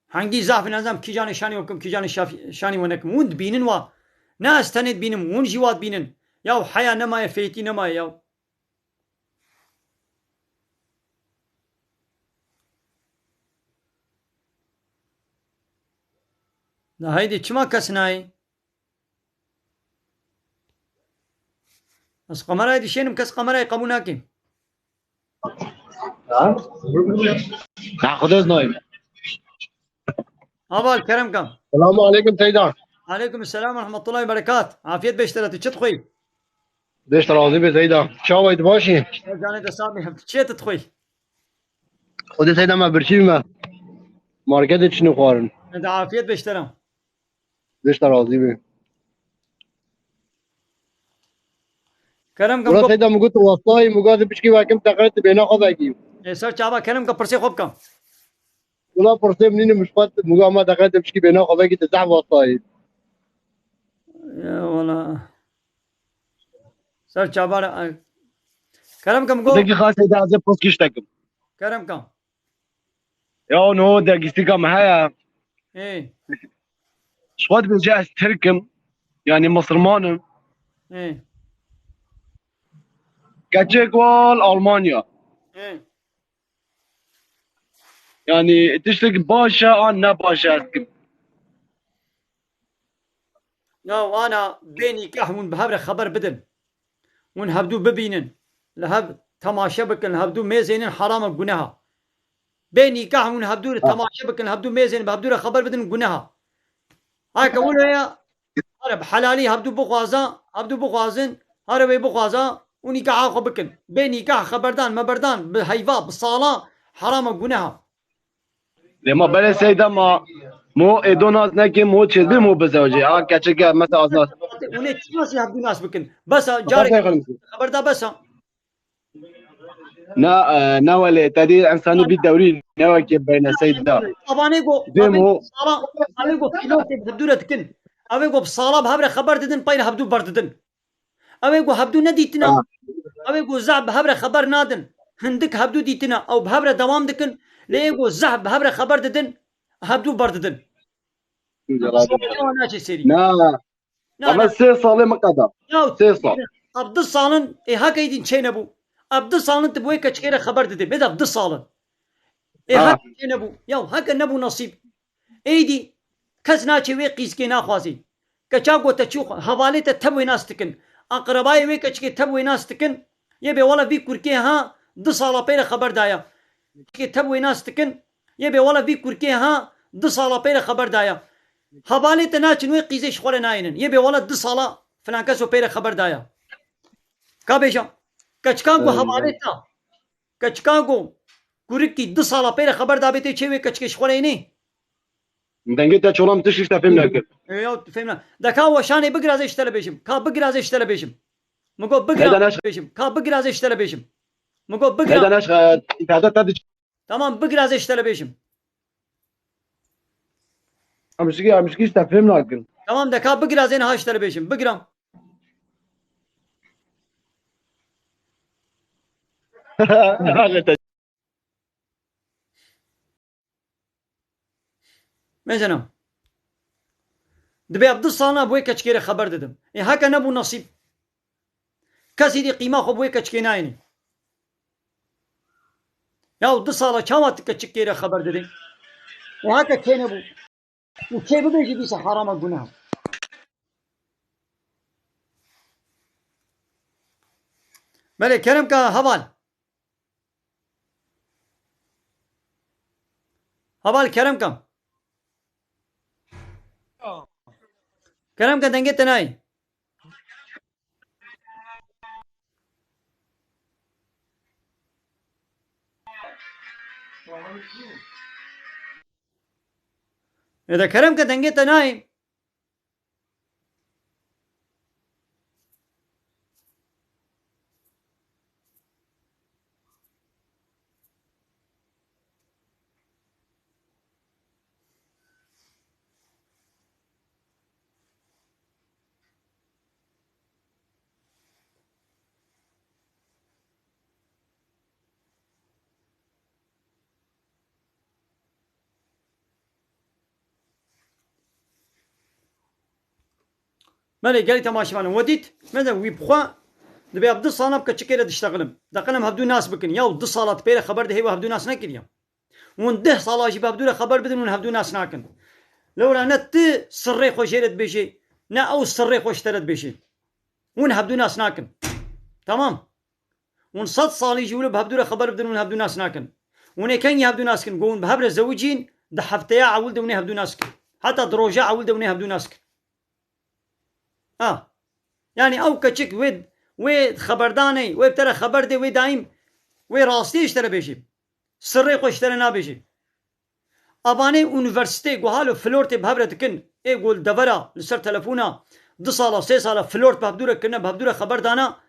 Hengî zehf in, ez em kîjanê şanî we bikim, kîjanê şaf-, şanî we nekim. Hûn dibînin wa. Ne ez tenê dibînim, hûn jî wa dibînin. Ya heya nemaye, fêtî nemaye ya. Na heydê çima kes nayê? Ez kamerayê dişênim, kes kamerayê qebûl nake. Ha? Ha, Xwedê ez nayêm. Heval, kerem ke. Selamu aleykum Seyda. Aleykum selam ve rahmetullahi ve berekat. Afiyet beştera, tu çi dixwî? Dêş te razî be Seyda. Çawa yî, tu baş î? Ez canê te sax bî. Çi yê tu dixwî? Xwedê Seyda me birçî bîme. Marketê çinî xwarin. De afiyet beştera. Dêş te razî be. Kerem ke Wela ko- Seyda, min got tu wastayî, min got ez piçkî vekim teqet bêna xwe vekî. Ê, ser çava kerem ke pirsê xwe bike. Wela pirsê min nîne, min ji xwe min got ama teqet piçkî bêna xwe vekî, tu zehf wastayî. Ya wela. Ser çava re, ay. Kerem kim go. Zeki xasê de ez ê pirs kiştekim. Kerem kam. Ya no dergîstika me heye. Ê. Ji xwe dibêje ez Tirk im. Yanî Misirman im. Ê. Keçek wal Almanya. Ê. Yanî tiştek baş e an ne baş e ez kim. Ya ana bê nîkah hûn bi hev re xeber bidin. Hûn hevdû bibînin. Li hev temaşe bikin, li hevdû mêzênin heram e guneha. Bê nîkah hûn hevdû re Ha. temaşe bikin, li hevdû mêzênin, bi hevdû re xeber bidin guneha. Heke wilo ye, here bi helalî hevdû bixwaza, hevdû bixwazin, here wê bixwaza û nîkaha xwe bikin. Bê nîkah xeberdan, meberdan, bi heyva, bi sala heram e guneha. Lê ma belê seyda ma mo êdo nas neke mo çêdibê mo bizewicê. A keçike mesela az nas. Hûn ê çi nasî hevdû nas bikin? Besa carek Besa xelim. xeber da besa. Na, e, na welê, te dî insanî bî dewrî ne wekî beyne seyda. Abanê go, Dê abê mo. sala, abê go flörtê bi hevdû re dikin. Abê go bi sala bi hev re xeber didin, peyre hevdû berdidin. Ew ê ku hevdû nedîtina, Ha. ew ê ku zehf bi hev re xeber nadin. Hindik hevdû dîtina, ew bi hev re dewam dikin. Lê ê ku zehf bi hev re xeber didin, hevdû berdidin. Ew naçe serî. Na. Na, Ama na. sê salê min qeda. Ya, Sê sal. Ev du salin, ê heke êdî çê nebû. Ev du salin tu bi wê keçikê re xeber didê. Bê de ev du salin. Ê Ha. heke çê nebû. Ya heke nebû nasîb. Êdî kes naçê wê qîzkê naxwazî. Keça ku te çû xwe, hevalê te tev wê nas dikin. Aqrebayê wê keçikê tev wê nas dikin. Yê bê wele vî kurkê ha du sala pê re xeber daya. Keçikê tev wê nas dikin. Yê bê wele vî kurkê ha du sala pê re xeber daya. Hevalê te naçin wê qîzê ji xwe re nayênin. Yê bê wele du sala filan keso pê re xeber daya. Ka bêja. Keçikan ku Ay, hevalê ay. te. Keçikan ku kurikî du sala pê re xeber dabê tê çê wê keçikê ji xwe re yênê. Dengê te çolam tişt işte fêm nekir. Ê, ya, fêm ne. De ka weşanê bigirazê ji te re bêjim. Ka bigirazê ji te re bêjim. Min got bigira Heyda neş- bêjim. Ka bigirazê ji te re bêjim. Min got bigira. Heyda neş, e, internet te diç- Tamam, bigirazê ji te re bêjim. Em şikî, em şikî işte fêm nakin. Tamam de ka bigirazê niha ji te re bêjim. Bigiram. Mesela. Dibê ev du salna bi wê keçikê re xeber didim. Ê heke nebû nasîb. Kesî dî qîma xwe bi wê keçikê nayênî. Ya du sala çawa tu keçikê re xeber didê? Û heke çê nebû. Û çê bibêjî dîsa herama guneha. Belê kerem ka heval. Heval kerem ka. Kerem ka dengê te nayê. Ê de kerem ke dengê te nayê. Belê gelî temaşevanên we dît, me de wî bixwe dibê ev du sala bi keçikê re diştexilim. Deqelim hevdû nas bikin. Ya du sala tu pê re xeber dihê we hevdû nas nekiriye. Hûn deh sala jî bi hevdû re xeber bidin, hûn hevdû nas nakin. Lewra ne tu sirrê xwe jê re dibêjê, ne ew sirrê xwe ji te re dibêjê. Hûn hevdû nas nakin. Tamam. Hûn sed salî jî wilo bi hevdû re xeber bidin, hûn hevdû nas nakin. Hûn ê kengî hevdû nas kin? Go hûn bi hev re zewicîn, di hefteya ewil de hûn ê hevdû nas kin. Heta di roja ewil de hûn ê hevdû nas kin. Ha. Yanî ew keçik wê, wê xeberdanê, wê bi te re xeber dê, wê daîm, wê rastiyê ji te re bêjî. Sirrê xwe ji te re nabêjî. Evanê unîversîteyê ku halo flortê bi hev re dikin, ê ku li devera, li ser telefona, du sala, sê sala flort bi hevdû re kirine, bi hevdû re xeber dana,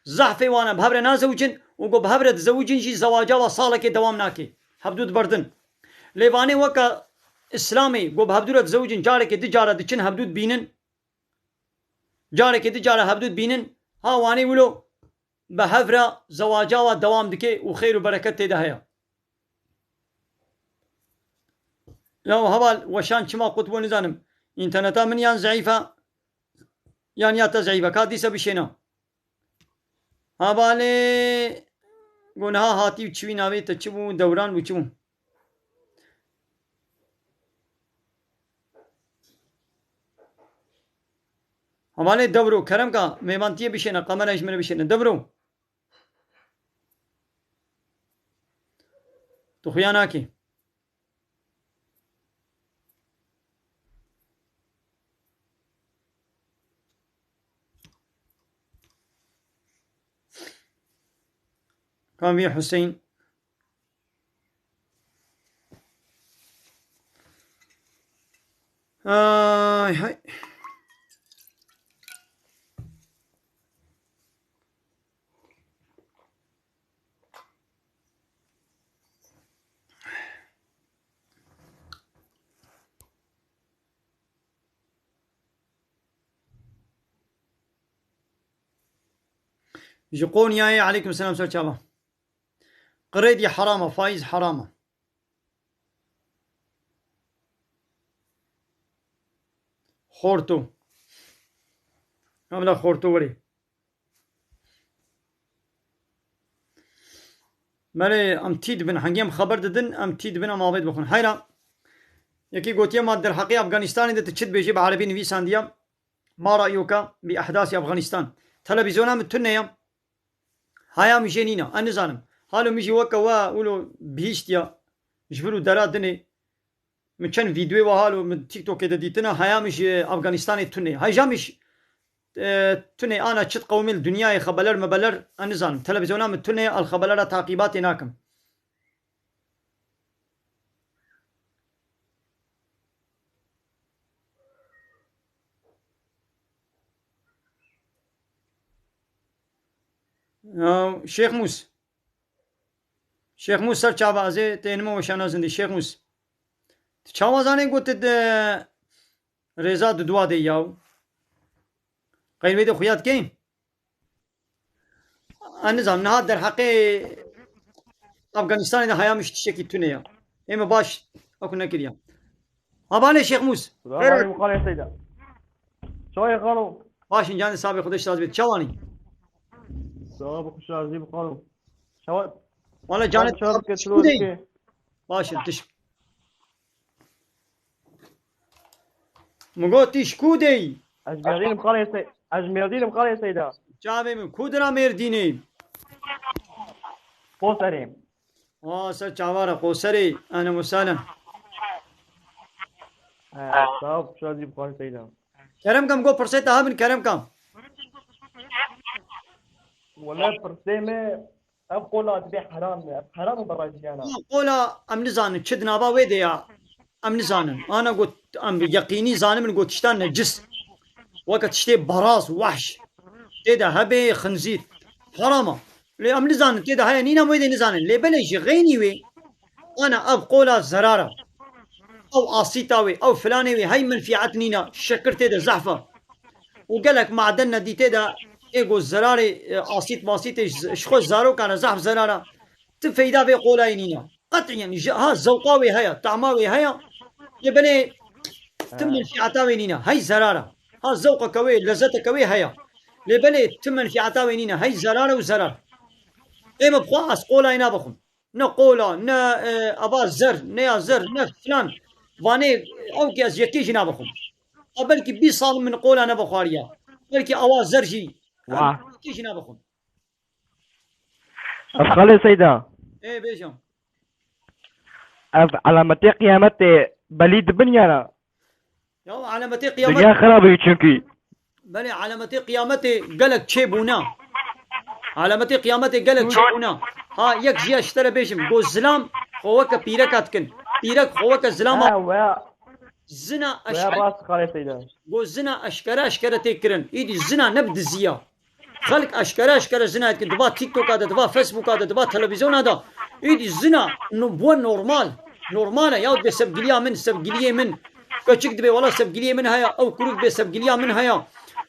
zehfê wan e bi hev re nazewicin û ku bi hev re dizewicin jî zewaca wa salekê dewam nake. Hevdû diberdin. Lê vanê weke Îslamê ku bi hevdû re dizewicin, carekê du cara diçin hevdû dibînin. Carekê du cara hevdû dibînin. Ha wanê wilo bi hev re zewaca wa dewam dike û xêr û bereket tê de heye. Ya heval weşan çima qut bû nizanim. Înterneta min yan zeîf e, yan ya te zeîf e. Ka dîse bişêne. Hevalê go niha hatî û çiwî navê te çi bû? Dewran bû çi bû? Hevalê Dewro, kerem ka mêvantiyê bişêne, kamera ji min re bişêne. Dewro. Tu xuya nakî. Kamî Huseyîn. Ay hay. Ji Qonyayê, aleykum selam, ser çava. Qredî heram e, faîz heram e. Xorto. Em la xorto werê. Belê, em tî dibin, hengê em xeber didin, em tî dibin, em avê dibixwin. Heyra, yekî gotiye ma derheqê Afganistanê de tu çi dibêjî bi erebî nivîsandiye. Ma ra'yuka bi ehdasî Afganistan? Televîzyona min tune ye. Haya min jê nîne, ez nizanim. Halo min jî weke we wilo bihîştiye. Ji vir û dera dinê. Min çend vîdyoyê wa halo min TikTokê de dîtine, haya min ji Afganistanê tune. Haya min ji, e, tune ana çit qewimê li dinyayê xebeler mebeler, ez nizanim. Televîzyona min tune, ez xebelera taqîbatê nakim. Ya, Şêx Mûs. Şêx Mûs ser çava ez ê tênime weşana zindî. Şêx Mûs. Tu çawa zanê got tu di rêza di dua de yaw? Qey wê de xuya dikey? Ez nizanim, niha derheqê Afganistanê de haya min ji tiştekî tune ya. Ê min baş, eku nekiriya. Hevalê Şêx Mûs. Selamun aleykum, xalê Seyda. Çawa ye xalo? Baş in canê sabê, Xwedê şaz bê. Çawanî? Sağ ol, xweş razî bi xalo. Çawa? Wala canê çawa dike, çilo dike? Baş in, tişk. Min got, "Tî ji ku dey?" Ez Mêrdîn im xalê Sey-, ez Mêrdîn im xalê Seyda. Çavê min, ku dira Mêrdînê? Qoserê. Wa ser çavara Qoserê, ehlen we sehlen. He, sağ ol, şazî bi xalê Seyda. Kerem kam, got pirsê te hebin, kerem kam. Wele pirsê me, Ev qola dibê heram e. Ev heram e bi rajiyana. Ha, qola em nizanin çi di nava wê de ya. Em nizanin. Ana got, em bi yeqînî zanibin got tişta necis. Weke tiştê baraz, wehş. Tê de hebe xinzîr. Heram e. Lê em nizanin tê de heye nîne, em wê de nizanin. Lê belê ji xeynî wê. Ana ev qola zerar e. Ew asîta wê, ew filanê wê, hey menfîet nîne. Şekir tê de zehf e. Û gelek maden nedî tê de ê ku zerarê, e, asît masîtê ji, ji xwe zarokan e zehf zerara. Ti feyda vê qolayê nîne. Qet'iyen ji, ha zewqa wê heye, tama wê heye. Lê belê ti menfîeta wê nîne. Hey zerara. Ha zewqeke wê, lezeteke wê heye. Lê belê ti menfîeta wê nîne. Hey zerara û zerar. Ê min bixwe ez qolayê nabixwim. Ne qola, ne, e, ava zer, ne ya zer, ne filan. Vanê ew ki ez yekê jî nabixwim. A belkî bîst sal min qola nebixwariya. Belkî awa zer jî. Wah. Yekê jî nabixwim. Ev xalê Seyda. Ê bêjim. Ev alametê qiyametê belî dibin ya na? Ya alametê qiyamet. Dinya xirab bû çünkü. Belê, alametê qiyametê gelek çêbûne. Alametê qiyametê gelek çêbûne. Ha, yek jî ez ji te re bêjim. Go zilam xwe weke pîreka dikin. Pîrek xwe weke zilama. Ha, we. Zina eşkere. Rast xalê Seyda. Go zina eşkere eşkere tê kirin. Îdî zina ne bi dizî ya. Xelk eşkere eşkere zina dikin. Diba TikToka de, diba Facebooka de, diba televizyona de. Îdî zina no-, bû normal. Normal e. Ya dibê sevgiliya min, sevgiliyê min. Keçik dibê wala sevgiliyê min heye. Ew kuruk dibê sevgiliya min heye.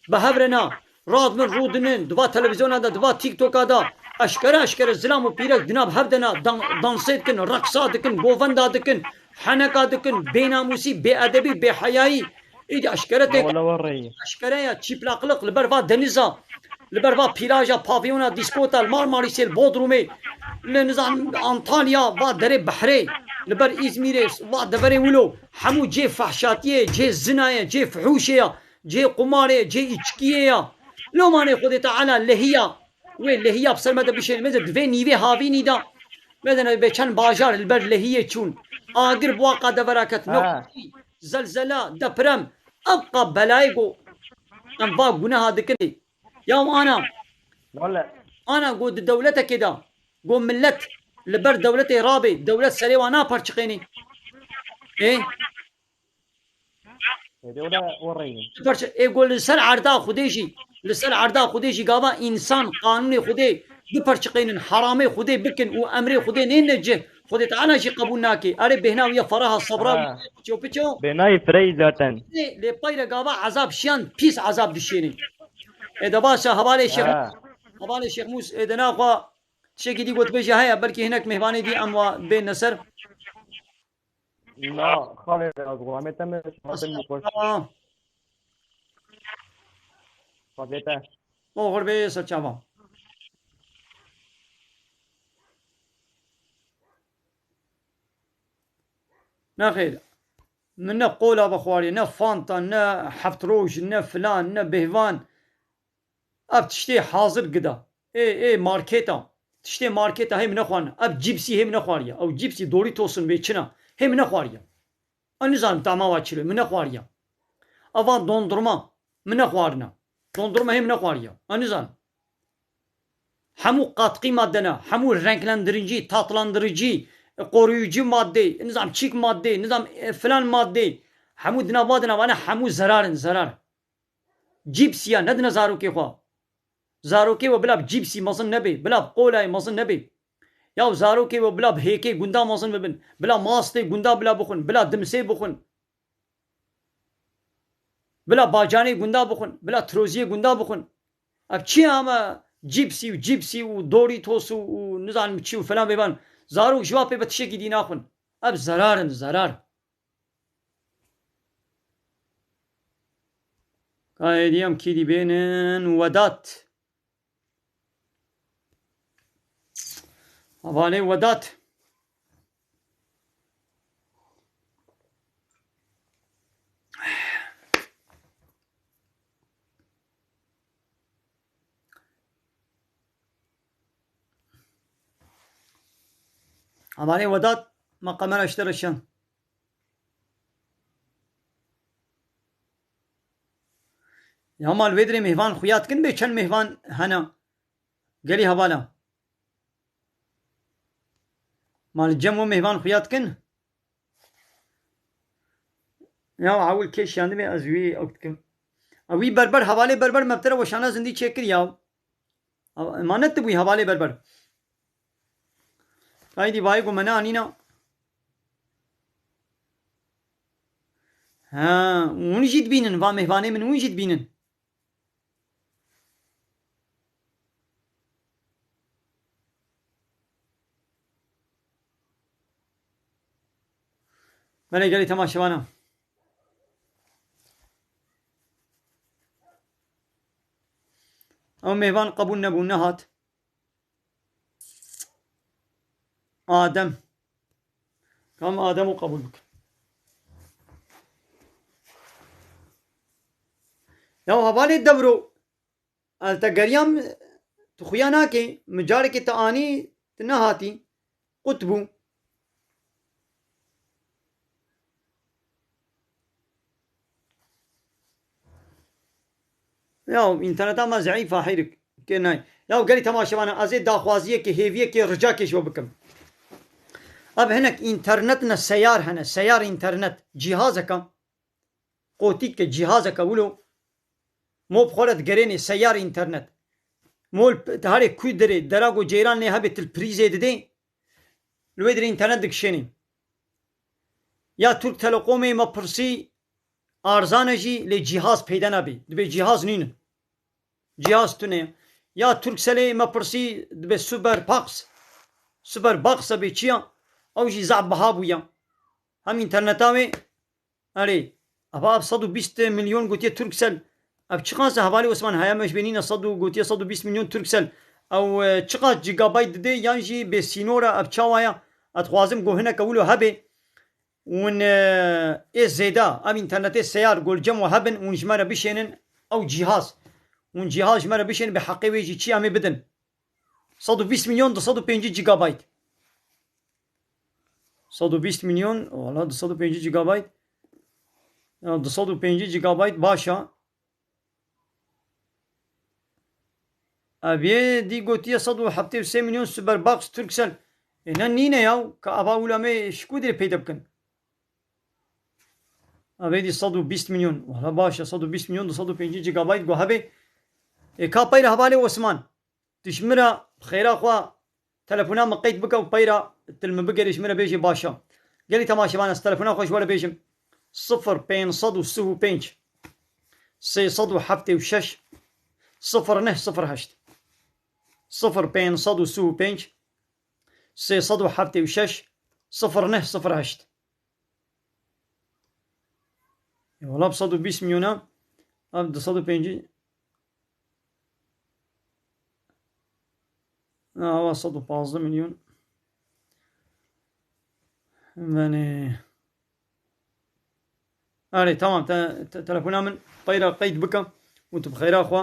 Bi hev re na. Radibin, rûdinin, di va televizyona de, di va TikToka de, eşkere eşkere zilam û pîrek dina bi hev de ne, dan-, dansê dikin, reqsa dikin, govenda dikin, heneka dikin, bênamûsî, bêedebî, bêheyayî. Êdî eşkere tê. Wele we rêyî. Eşkere ye, çîplaqlik li ber va deniza, li ber va pîlaja, pavyona, dîskota, li Marmarîsê, li Bodrumê, li nizam Antalya, va derê behrê, li ber Îzmîrê, va deverê wilo, hemû cê fehşatiyê, cê zina ye, cê fihûşê ye, cê qumarê ye, cê îçkiyê ye. Lomanê Xwedê Teala lehiya, wê lehiya bi ser me de bişêne. Mêze divê nîvê havînî de. Mêze ne bê çend bajar li ber lehiyê çûn. Agir bi waqa devera ket. Ne Ha. Zelzela, deprem. Ev qa belayê ku em va guneha dikin. Ya ana, Wele. Ana ku di dewletekê de, ku millet li ber dewletê rabe, dewlet serê wan naperçiqênî. Ê? Êdî wele we rêyî. Perçe-, ê ku li ser erda Xwedê jî, li ser erda Xwedê jî gava însan qanûnê Xwedê biperçiqênin, heramê Xwedê bikin û emrê Xwedê nêne cih, Xwedê Teala jî qebûl nake. Erê bêhna wî ye feraha sebra wî Ha. piço piço. Bênayî fireyî zaten. Lê, lê peyre gava ezab şiyan pîs ezab dişêne. Ê de baş e, hevalê Şêx, Ha. hevalê Şêx Mûs, ê de naxwa tiştekî dî gotibêje heye, belkî hinek mêvanê dî em wa bêne ser. Na, xalê ez xwe em ê teme şatin bû xweş. Estağfurullah. Xwedê te. Oxir bê ser çava. Nexêr. Min ne qola vexwariye, ne Fanta, ne heft roj, ne filan, ne bêhvan. Ev tiştê hazir gida. Ê, ê, marketa. Tiştê marketa hê min nexwarina. Ev cîpsî hê min nexwariye. Ew cîpsî Doritos'in vê çina. Hê min nexwariye. Ew nizanim tama wa çilo. Min nexwariye. Eva dondurma. Min nexwarina. Dondurma hê min nexwariye. Ew nizanim. Hemû katkî madde ne. Hemû renklendiricî, tatlandırıcı, koruyucu madde, nizam çîk madde, nizam, e, filan madde. Hemû dina va dina vane hemû zerar in, zerar. Cîpsî ya nedine zarokê xwe. Zarokê we bila bi cîpsî mezin nebe, bila bi qolayê mezin nebe. Ya zarokê we bila bi hêkê gunda mezin bibin, bila mastê gunda bila bixwin, bila dimsê bixwin. Bila bacanê gunda bixwin, bila troziyê gunda bixwin. Ev çi ye ama cîpsî û cîpsî û Doritos û, û nizanim çi û filan bêvan. Zarok ji wa pê bi tiştekî dî naxwin. Ev zerar in, zerar. Ka êdî em kî dî bênin Wedat. Hevalê Wedat. Hevalê Wedat, me kamera ji te re şand. Ya mal vê dirê mêvan xuya dikin bê çend mêvan hene gelî hevala. Mal cem û mêvan xuya dikin. Ya ewil kê şiyandibê ez wî ew dikim. Ew wî berber hevalê berber me bi te re weşana zindî çêkir ya. Emanet dibûyî hevalê berber. Haydi vayê ku me neanîna. Ha, hûn jî dibînin, va mêvanê min hûn jî dibînin. Belê gelî temaşevana. Ew mêvan qebûl nebû, nehat. Adem. Kam Adem û qebûl bike. Ya hevalê Dewro, ez te geriyam, tu xuya nakê, min carekê te anî, tu nehatî, qut bû. Ya înterneta me zeîf a heyrik kê nay. Ya gelî temaşevana, ez ê daxwaziyekê, hêviyekê, ricakê ji we bikim. Ev hinek înternet ne, seyar hene, seyar înternet. Cîhazeke, qotîk ke cîhazeke wilo, mo bi xwe re digerênê, seyar înternet. Mo li p-, harê ku dirê, dera ku ceyran lê hebe, tu li prîzê didê, li wê dirê înternet dikişênê. Ya Türk Telekomê me pirsî, arzan e jî, lê cîhaz peyde nabê. Dibê cîhaz nînin. cihaz tune. Ya Turkcellê me pirsî dibe Superbox. Superbox e bê çi ya? Ew jî zaf biha bûye. Hem înterneta wê, erê, eva ev sed û bîst milyon gotiye Turkcell. Ev çiqas e hevalê Osman, heye me ji bê nîne sed û gotiye sed û bîst milyon Turkcell. Ew, e, çiqas gigabayt dide yan jî bê sînor e, ev çawa ye? Ez dixwazim ku hineke wilo hebe. Hûn, e, ê zêde, ev înternetê seyar, ku li cem we hebin, hûn ji me re bişênin, ew cîhaz. Hûn cîhaz ji me re bişênin, bi heqê wê jî çi em ê bidin. Sed û bîst milyon, du sed û pêncî gigabayt. Sed û bîst milyon, wala du sed û pêncî gigabayt. Ya du sed û pêncî gigabayt baş e. Ev yê dî gotiye sed û heftê û sê milyon Superbox Turkcell. Ê ne nîne ya, ka ava wila me ji ku dirê peyda bikin? Ev ê dî sed û bîst milyon. Wala baş e, sed û bîst milyon, du sed û pêncî gigabayt ku hebe. Ê ka peyre hevalê Osman. Tu ji min re bi xêra xwe telefona min qeyd bike û peyra tu li min bigerî ji min re bêjî baş e. Gelî temaşevan ez telefona xwe ji we re bêjim. Sifir pênc sed û sî û pênc, sê sed û heftê û şeş, sifir neh sifir heşt. Sifir pênc sed û sî û pênc, sê sed û heftê û şeş, sifir neh sifir heşt. E, wala bi sed û bîst milyon e, ev du sed û pêncî. Ava sed û pazdeh milyon. Venê. Erê, tamam, te, te, telefona min peyra qeyd bike û tu bi xeyra xwe.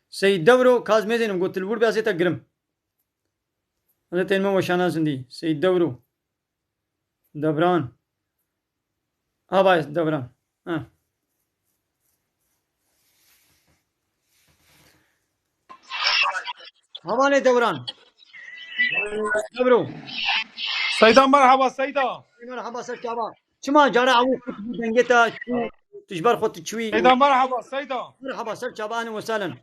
Seyîd Dewro, ka ez mêzênim, got, li wir be ez ê te girim. Ez ê tên me weşana zindî. Seyîd Dewro. Devran. Havayê Devran. Ha. Havalê Devran. Devro. Seyda, merhaba Seyda. Merhaba ser çava. Çima cara ew kut bû dengê te çû, tu ji ber xwe tu çûyî? Seyda, merhaba Seyda. Merhaba ser çava, ahlen we sahlen.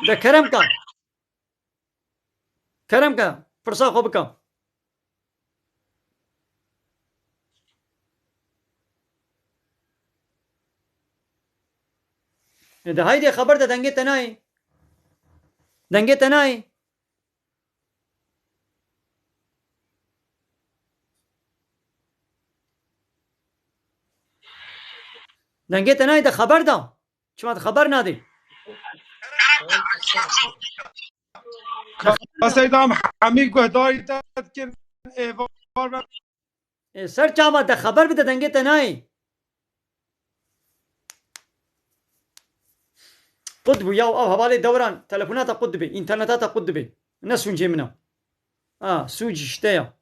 De kerem ka. Kerem ka. Pirsa xwe bika. E de haydê xeber de dengê te nayê. Dengê te nayê. Dengê te nayê de xeber da. Çima tu xeber nadî? Seydam hemî guhdarî te dikin êvar be. E, ser çava de xeber bide dengê te nayê. Qut bû ya ev hevalê Dewran, telefona te qut dibe, înterneta te qut dibe. Ne sûcê min e. Ha, sûc ji te ya.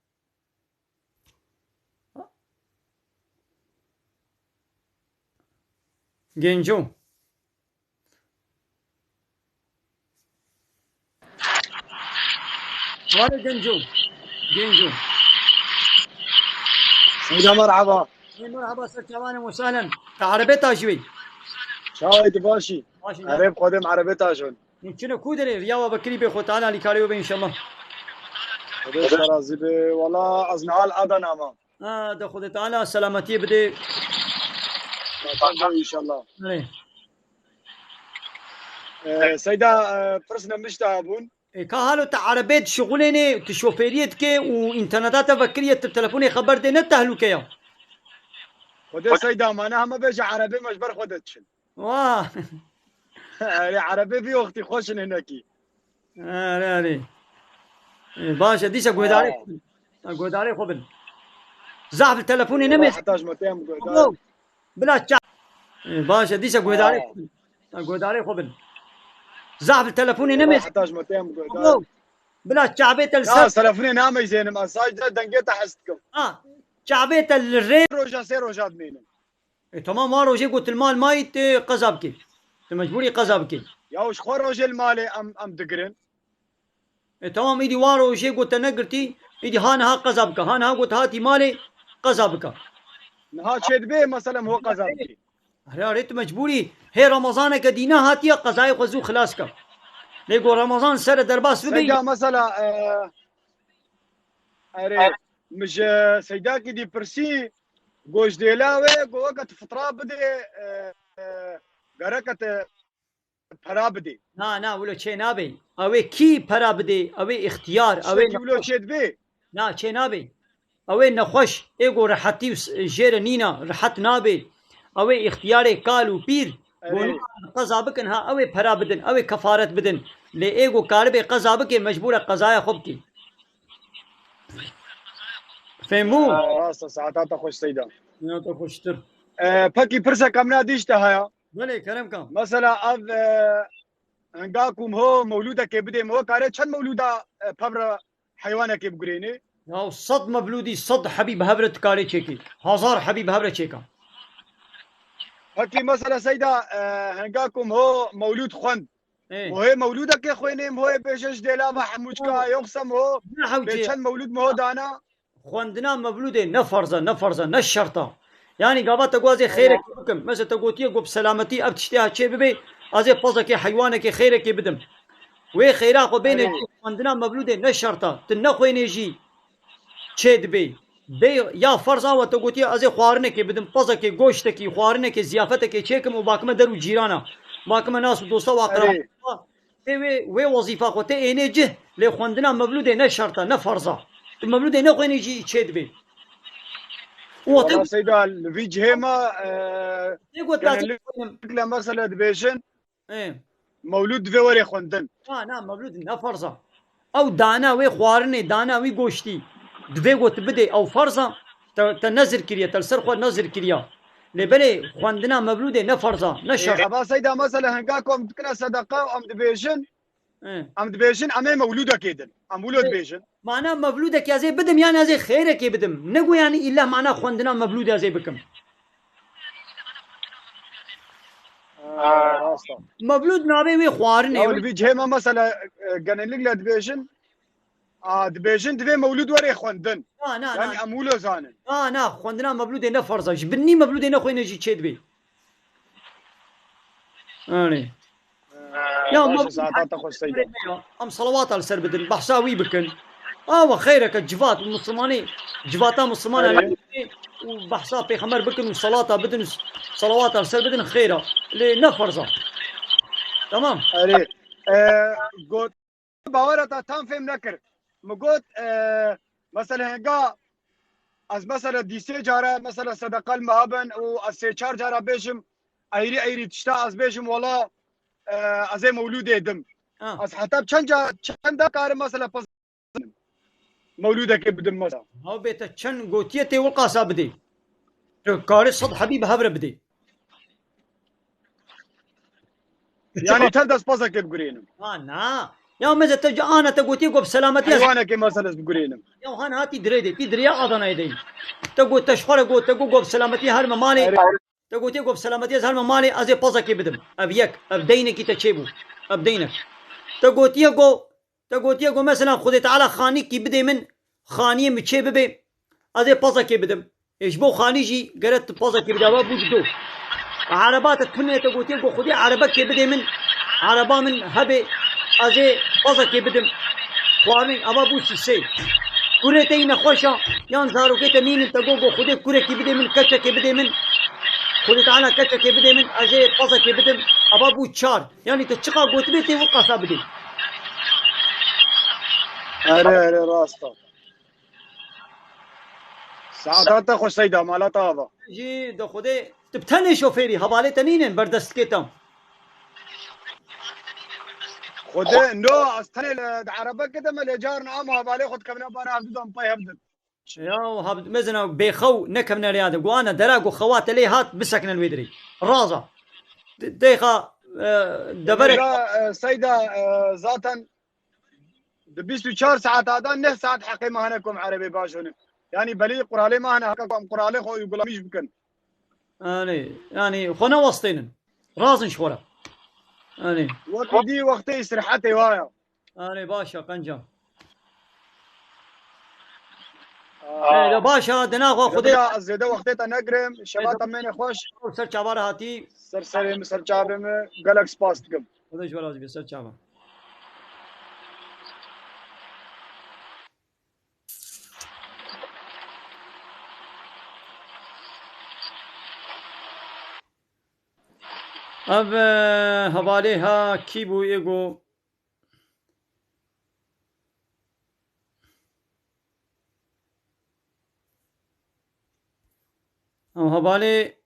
Genco. Vale Genco. Genco. Seyda merhaba. Ey merhaba ser çavanê we sahlen. Te erebê ta ji wê. Çawê tu başî? Başî. Erê bi Xwedê em erebê ta ji win. Hûn çine ku derê? Riya we bekirî bê, Xwe Teala alîkarê we be înşallah. Xwedê te razî be. Wala ez niha li Adana mam. Ha, de Xwedê Teala selametiyê bide. Selamet be înşallah. Erê. Ee, Seyda, e, pirs nemişte bûn. E, ka halo te erebê dişixulênê, tu şofêriyê dike û înterneta te vekiriye, tu telefonê xeber dê, ne tehlûke ya. Xwedê Seyda, ma ne heme bêje erebê me ji ber xwe de diçin. Wa. Erê, erebê vî wextî xweş in hinekî. Erê, erê. E, baş e, dîsa guhdarê xwe bin. Ha, guhdarê xwe bin. Zaf li telefonê nemêz. Heta ji me têm guhdar. Abo, bila ça-, e, baş e, dîsa guhdarê xwe bin. Ha, guhdarê xwe bin. Zaf li telefonê nemêz. Heta ji me têm guhdar. Abo, bila çavê te li ser. Ya, telefonê nameyzênim, ez sadece dengê te hez dikim. Ha, çavê te li rê. Roja sê roja dimênim. E, tamam, wan rojê ku tu li mal mayî, tu qeza bikî. Tu mecbûrî qeza bikî. Ya ji xwe rojê li malê em, em digirin. E, tamam, îdî wan rojê ku te negirtî, îdî ha niha qeza bike. Ha niha ku tu hatî malê, qeza bike. Niha çê dibê, mesela, em ho qeza bikî. Erê, erê, tu mecbûrî. Hê Remezaneke dîne hatiye, qezayê xwe zû xilas ke. Lê go Remezan sere derbas bibe. Seyda mesela, e, erê, mi ji Seydakî dî pirsî, go ji dêla wê, go weke tu fitra bidê, e, e, gereke te pera bidê. Na, na, wilo çê nabê. Ew ê kî pera bidê? Ew ê îxtiyar, ew ê Tiştekî wilo nexweş. Çê dibê? Na, çê nabê. Ew ê nexweş, ê go rehetî û s-, jê re nîna, rehet nabê. Ew ê îxtiyarê kal û pîr, go Erê. Nikarin qeza bikin ha, ew ê pera bidin, ew ê kefaret bidin. Lê ê go karibê qeza bikê, mecbûr e qezaya xwe bikê. Fehmû? Aa, rast e, saeta te xweş Seyda. Ya te xweştir. E, pekî pirseka min a dîş te haya. Belê, kerem ka. Mesela ev, e, hinga ku miho mewlûdekê bidê, miho kare çend mewlûda, e, pevre heywanekê bigurênê? Ya sed mevlûdî, sed hebî bi hev re dikarê çêkî. Hazar hebî bi hev re çêka. Pekî mesela Seyda, e, hinga ku miho mewlûd xwend. Ê. Mihoyê mewlûdekê xwênê, mihoyê bêje ji dêla ve hemûçka, yoxsa miho Ne hewce. Bê çend mewlûd miho dana? Xwendina mevlûdê ne ferz e, ne ferz e, ne şert e. Yanî gava te got ez ê xêrekê bikim. Mesela te gotiye got bi selametî ev tiştê ha çê bibe, ez ê pezekê heywanekê xêrekê bidim. Wê xêra xwe bêne Erê. Cî, xwendina mevlûdê ne şert e. Tu nexwênê jî çê dibê. Bê ya ferz a we te gotiye ez ê xwarinekê bidim, pezekê, goştekî, xwarinekê, ziyafetekê çêkim û bakime der û cîrana. Bakime nas û dosta û aqraba. Erê. Tê wê, wê wezîfa xwe tê ênê cih, lê xwendina mevlûdê ne şert e, ne ferz a. Tu mevlûdê nexwênî jî çê dibê. Û te Wala Seyda, li vî cihê me, e, tê got lazim xwînim. Genellikle mesela dibêjin, Ê. Mewlûd divê were xwendin. Na, na, mevlûd ne ferz a. Ew dana wê xwarinê, dana wî goştî. Divê got bidê, ew ferz a. Te, te nezir kiriye, te li ser xwe nezir kiriye. Lê belê xwendina mevlûdê ne ferz a, ne şert. Ê, eva Seyda mesela hinga ku em dikine sedeqa û em dibêjin, Ê. Em dibêjin em ê mewlûdekê din. Em wilo Ê. Dibêjin. Mana mevlûdekê ez ê bidim yan ez ê xêrekê bidim. Nego yanî îlla mana xwendina mevlûdê ez ê bikim. Aa, rast e. Mevlûd navê wê xwarinê Ya wê. Li vî cihê me mesela, e, genellikle dibêjin, a, dibêjin divê mewlûd were xwendin. Na, na, Yanî na. Em wilo zanin. Na, na, xwendina mevlûdê ne ferz e. Ji binî mevlûdê nexwêne jî çê dibê. Erê. Ya, Baş e, mevlûd saeta te xweş Seyda. Ya, em salawata li ser bidin, behsa wî bikin. Awa xeyreke civat û Mislimanê, civata Misliman Erê. Û behsa Pêxember bikin û salata bidin û s-, salawata li ser bidin xêr e. Lê ne ferz e. Tamam. Erê. E, got, bawera te tam fêm nekir. Min got, e, mesela henga ez mesela dîsê cara mesela sedeqa li me hebin û ez sê çar cara bêjim eyrî eyrî tişta ez bêjim wala, e, ez ê mewlûdê dim. Ha. Ez heta çend ca-, çend da karim mesela pez-, mewlûdekê bidim mesela. Ha bê te çend gotiye tê wilqasa bidê. Tu karê sed hebî bi hev re bidê. Yanî tev dest pezekê bigurînim. Ha, na. Ya meze te ca-, ana te gotiye ku bi selametî ez Heywanekê mesela ez bigurînim. Ya han hatî dirê de, tî dirêya Adanayê de. Te got te ji xwe re got, te got ku bi selametî her me malê. Erê. Te gotiye ku bi selametî ez her me malê, ez ê pezekê bidim. Ev yek, ev deynekî te çêbû. Ev deynek. Te gotiye ku Te gotiye ku mesela Xwedê Teala xanîkî bidê min, xaniyê min çê bibe, ez ê pezekê bidim. Ê ji bo xanî jî gere tu pezekê bide, eva bû dido. Ereba te tune te gotiye ku Xwedê erebekê bidê min, ereba min hebe, ez ê pezekê bidim. Xwarin, eva bû sîsê. Kurê te yî nexweş a, yan zarokê te nînin, te got ku Xwedê kurekî bidê min, keçekê bidê min. Xwedê Teala keçekê bidê min, ez ê pezekê bidim. Eva bû çar. Yanî te çiqa gotibê tê wî qasa bidê. Erê, erê, rast e. Saeta te xweş Seyda, mala te ava. Jî de Xwedê, tu bi tenê şofêrî, hevalê te nînin, berdestkê te. Xwedê, no, ez tenê li, di erebekê de me lê carna em hevalê xwe dikevine bana hevdû de em pey hev din. Ya, hab-, mezina bêxew nekevne rêya de. Guana dera ku xewa te lê hat, bisekine li wê dirê. Raza. De-, dêxa, e, deverek. Ya, e, Seyda, e, zaten di bîst û çar saeta de neh saet heqê me hene ku em erebê baş hene. Yanî belê quralê me hene heka ku em quralê xwe uygulamîş bikin. Yanî, yanî xwe newestênin. Razin ji xwe re. Yanî. Wekî dî wextê îstirahetê waya. Erê, baş e, qenca. Aa. Erê, de baş e, dina xwe Xwedê. Ya, ez zêde wextê te negirim. Şeva te mêne xweş. Ser çava re hatî. Ser serê min, ser çavê min. Gelek spas dikim. Xwedê ji we razî be, ser çava. Ev, e, hevalê ha kî bû ê go? Ev hevalê,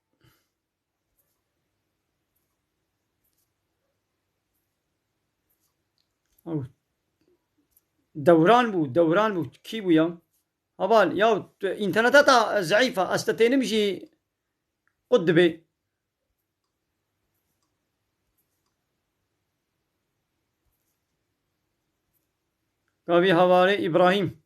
ew Dewran bû, Dewran bû. Kî bû ya? Heval, ya tu, înterneta te zeîf e, ez te tênim jî qut dibê. Gavî hevalê Îbrahîm.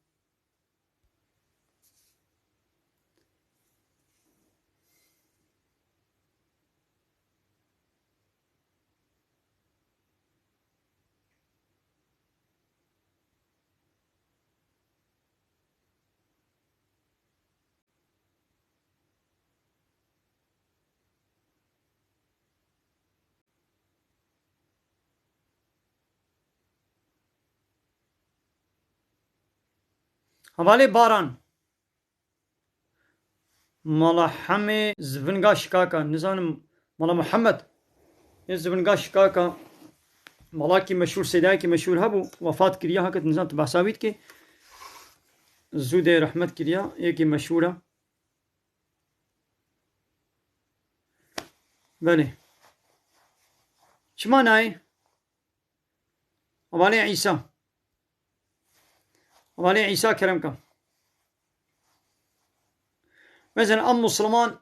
Hevalê Baran. Mala Hemê Zivinga Şikaka. Nizanim, Mala Muhammed. Ê Zivinga Şikaka. Malakî meşhûr, seydayekî meşhûr hebû. Wefat kiriya, heke tu nizan tu behsa wî dikî. Zû dê rehmet kiriya. Yekî meşhûr e. Belê. Çima nayê? Hevalê Îsa. Hevalê Îsa kerem ke. Mesela em Musliman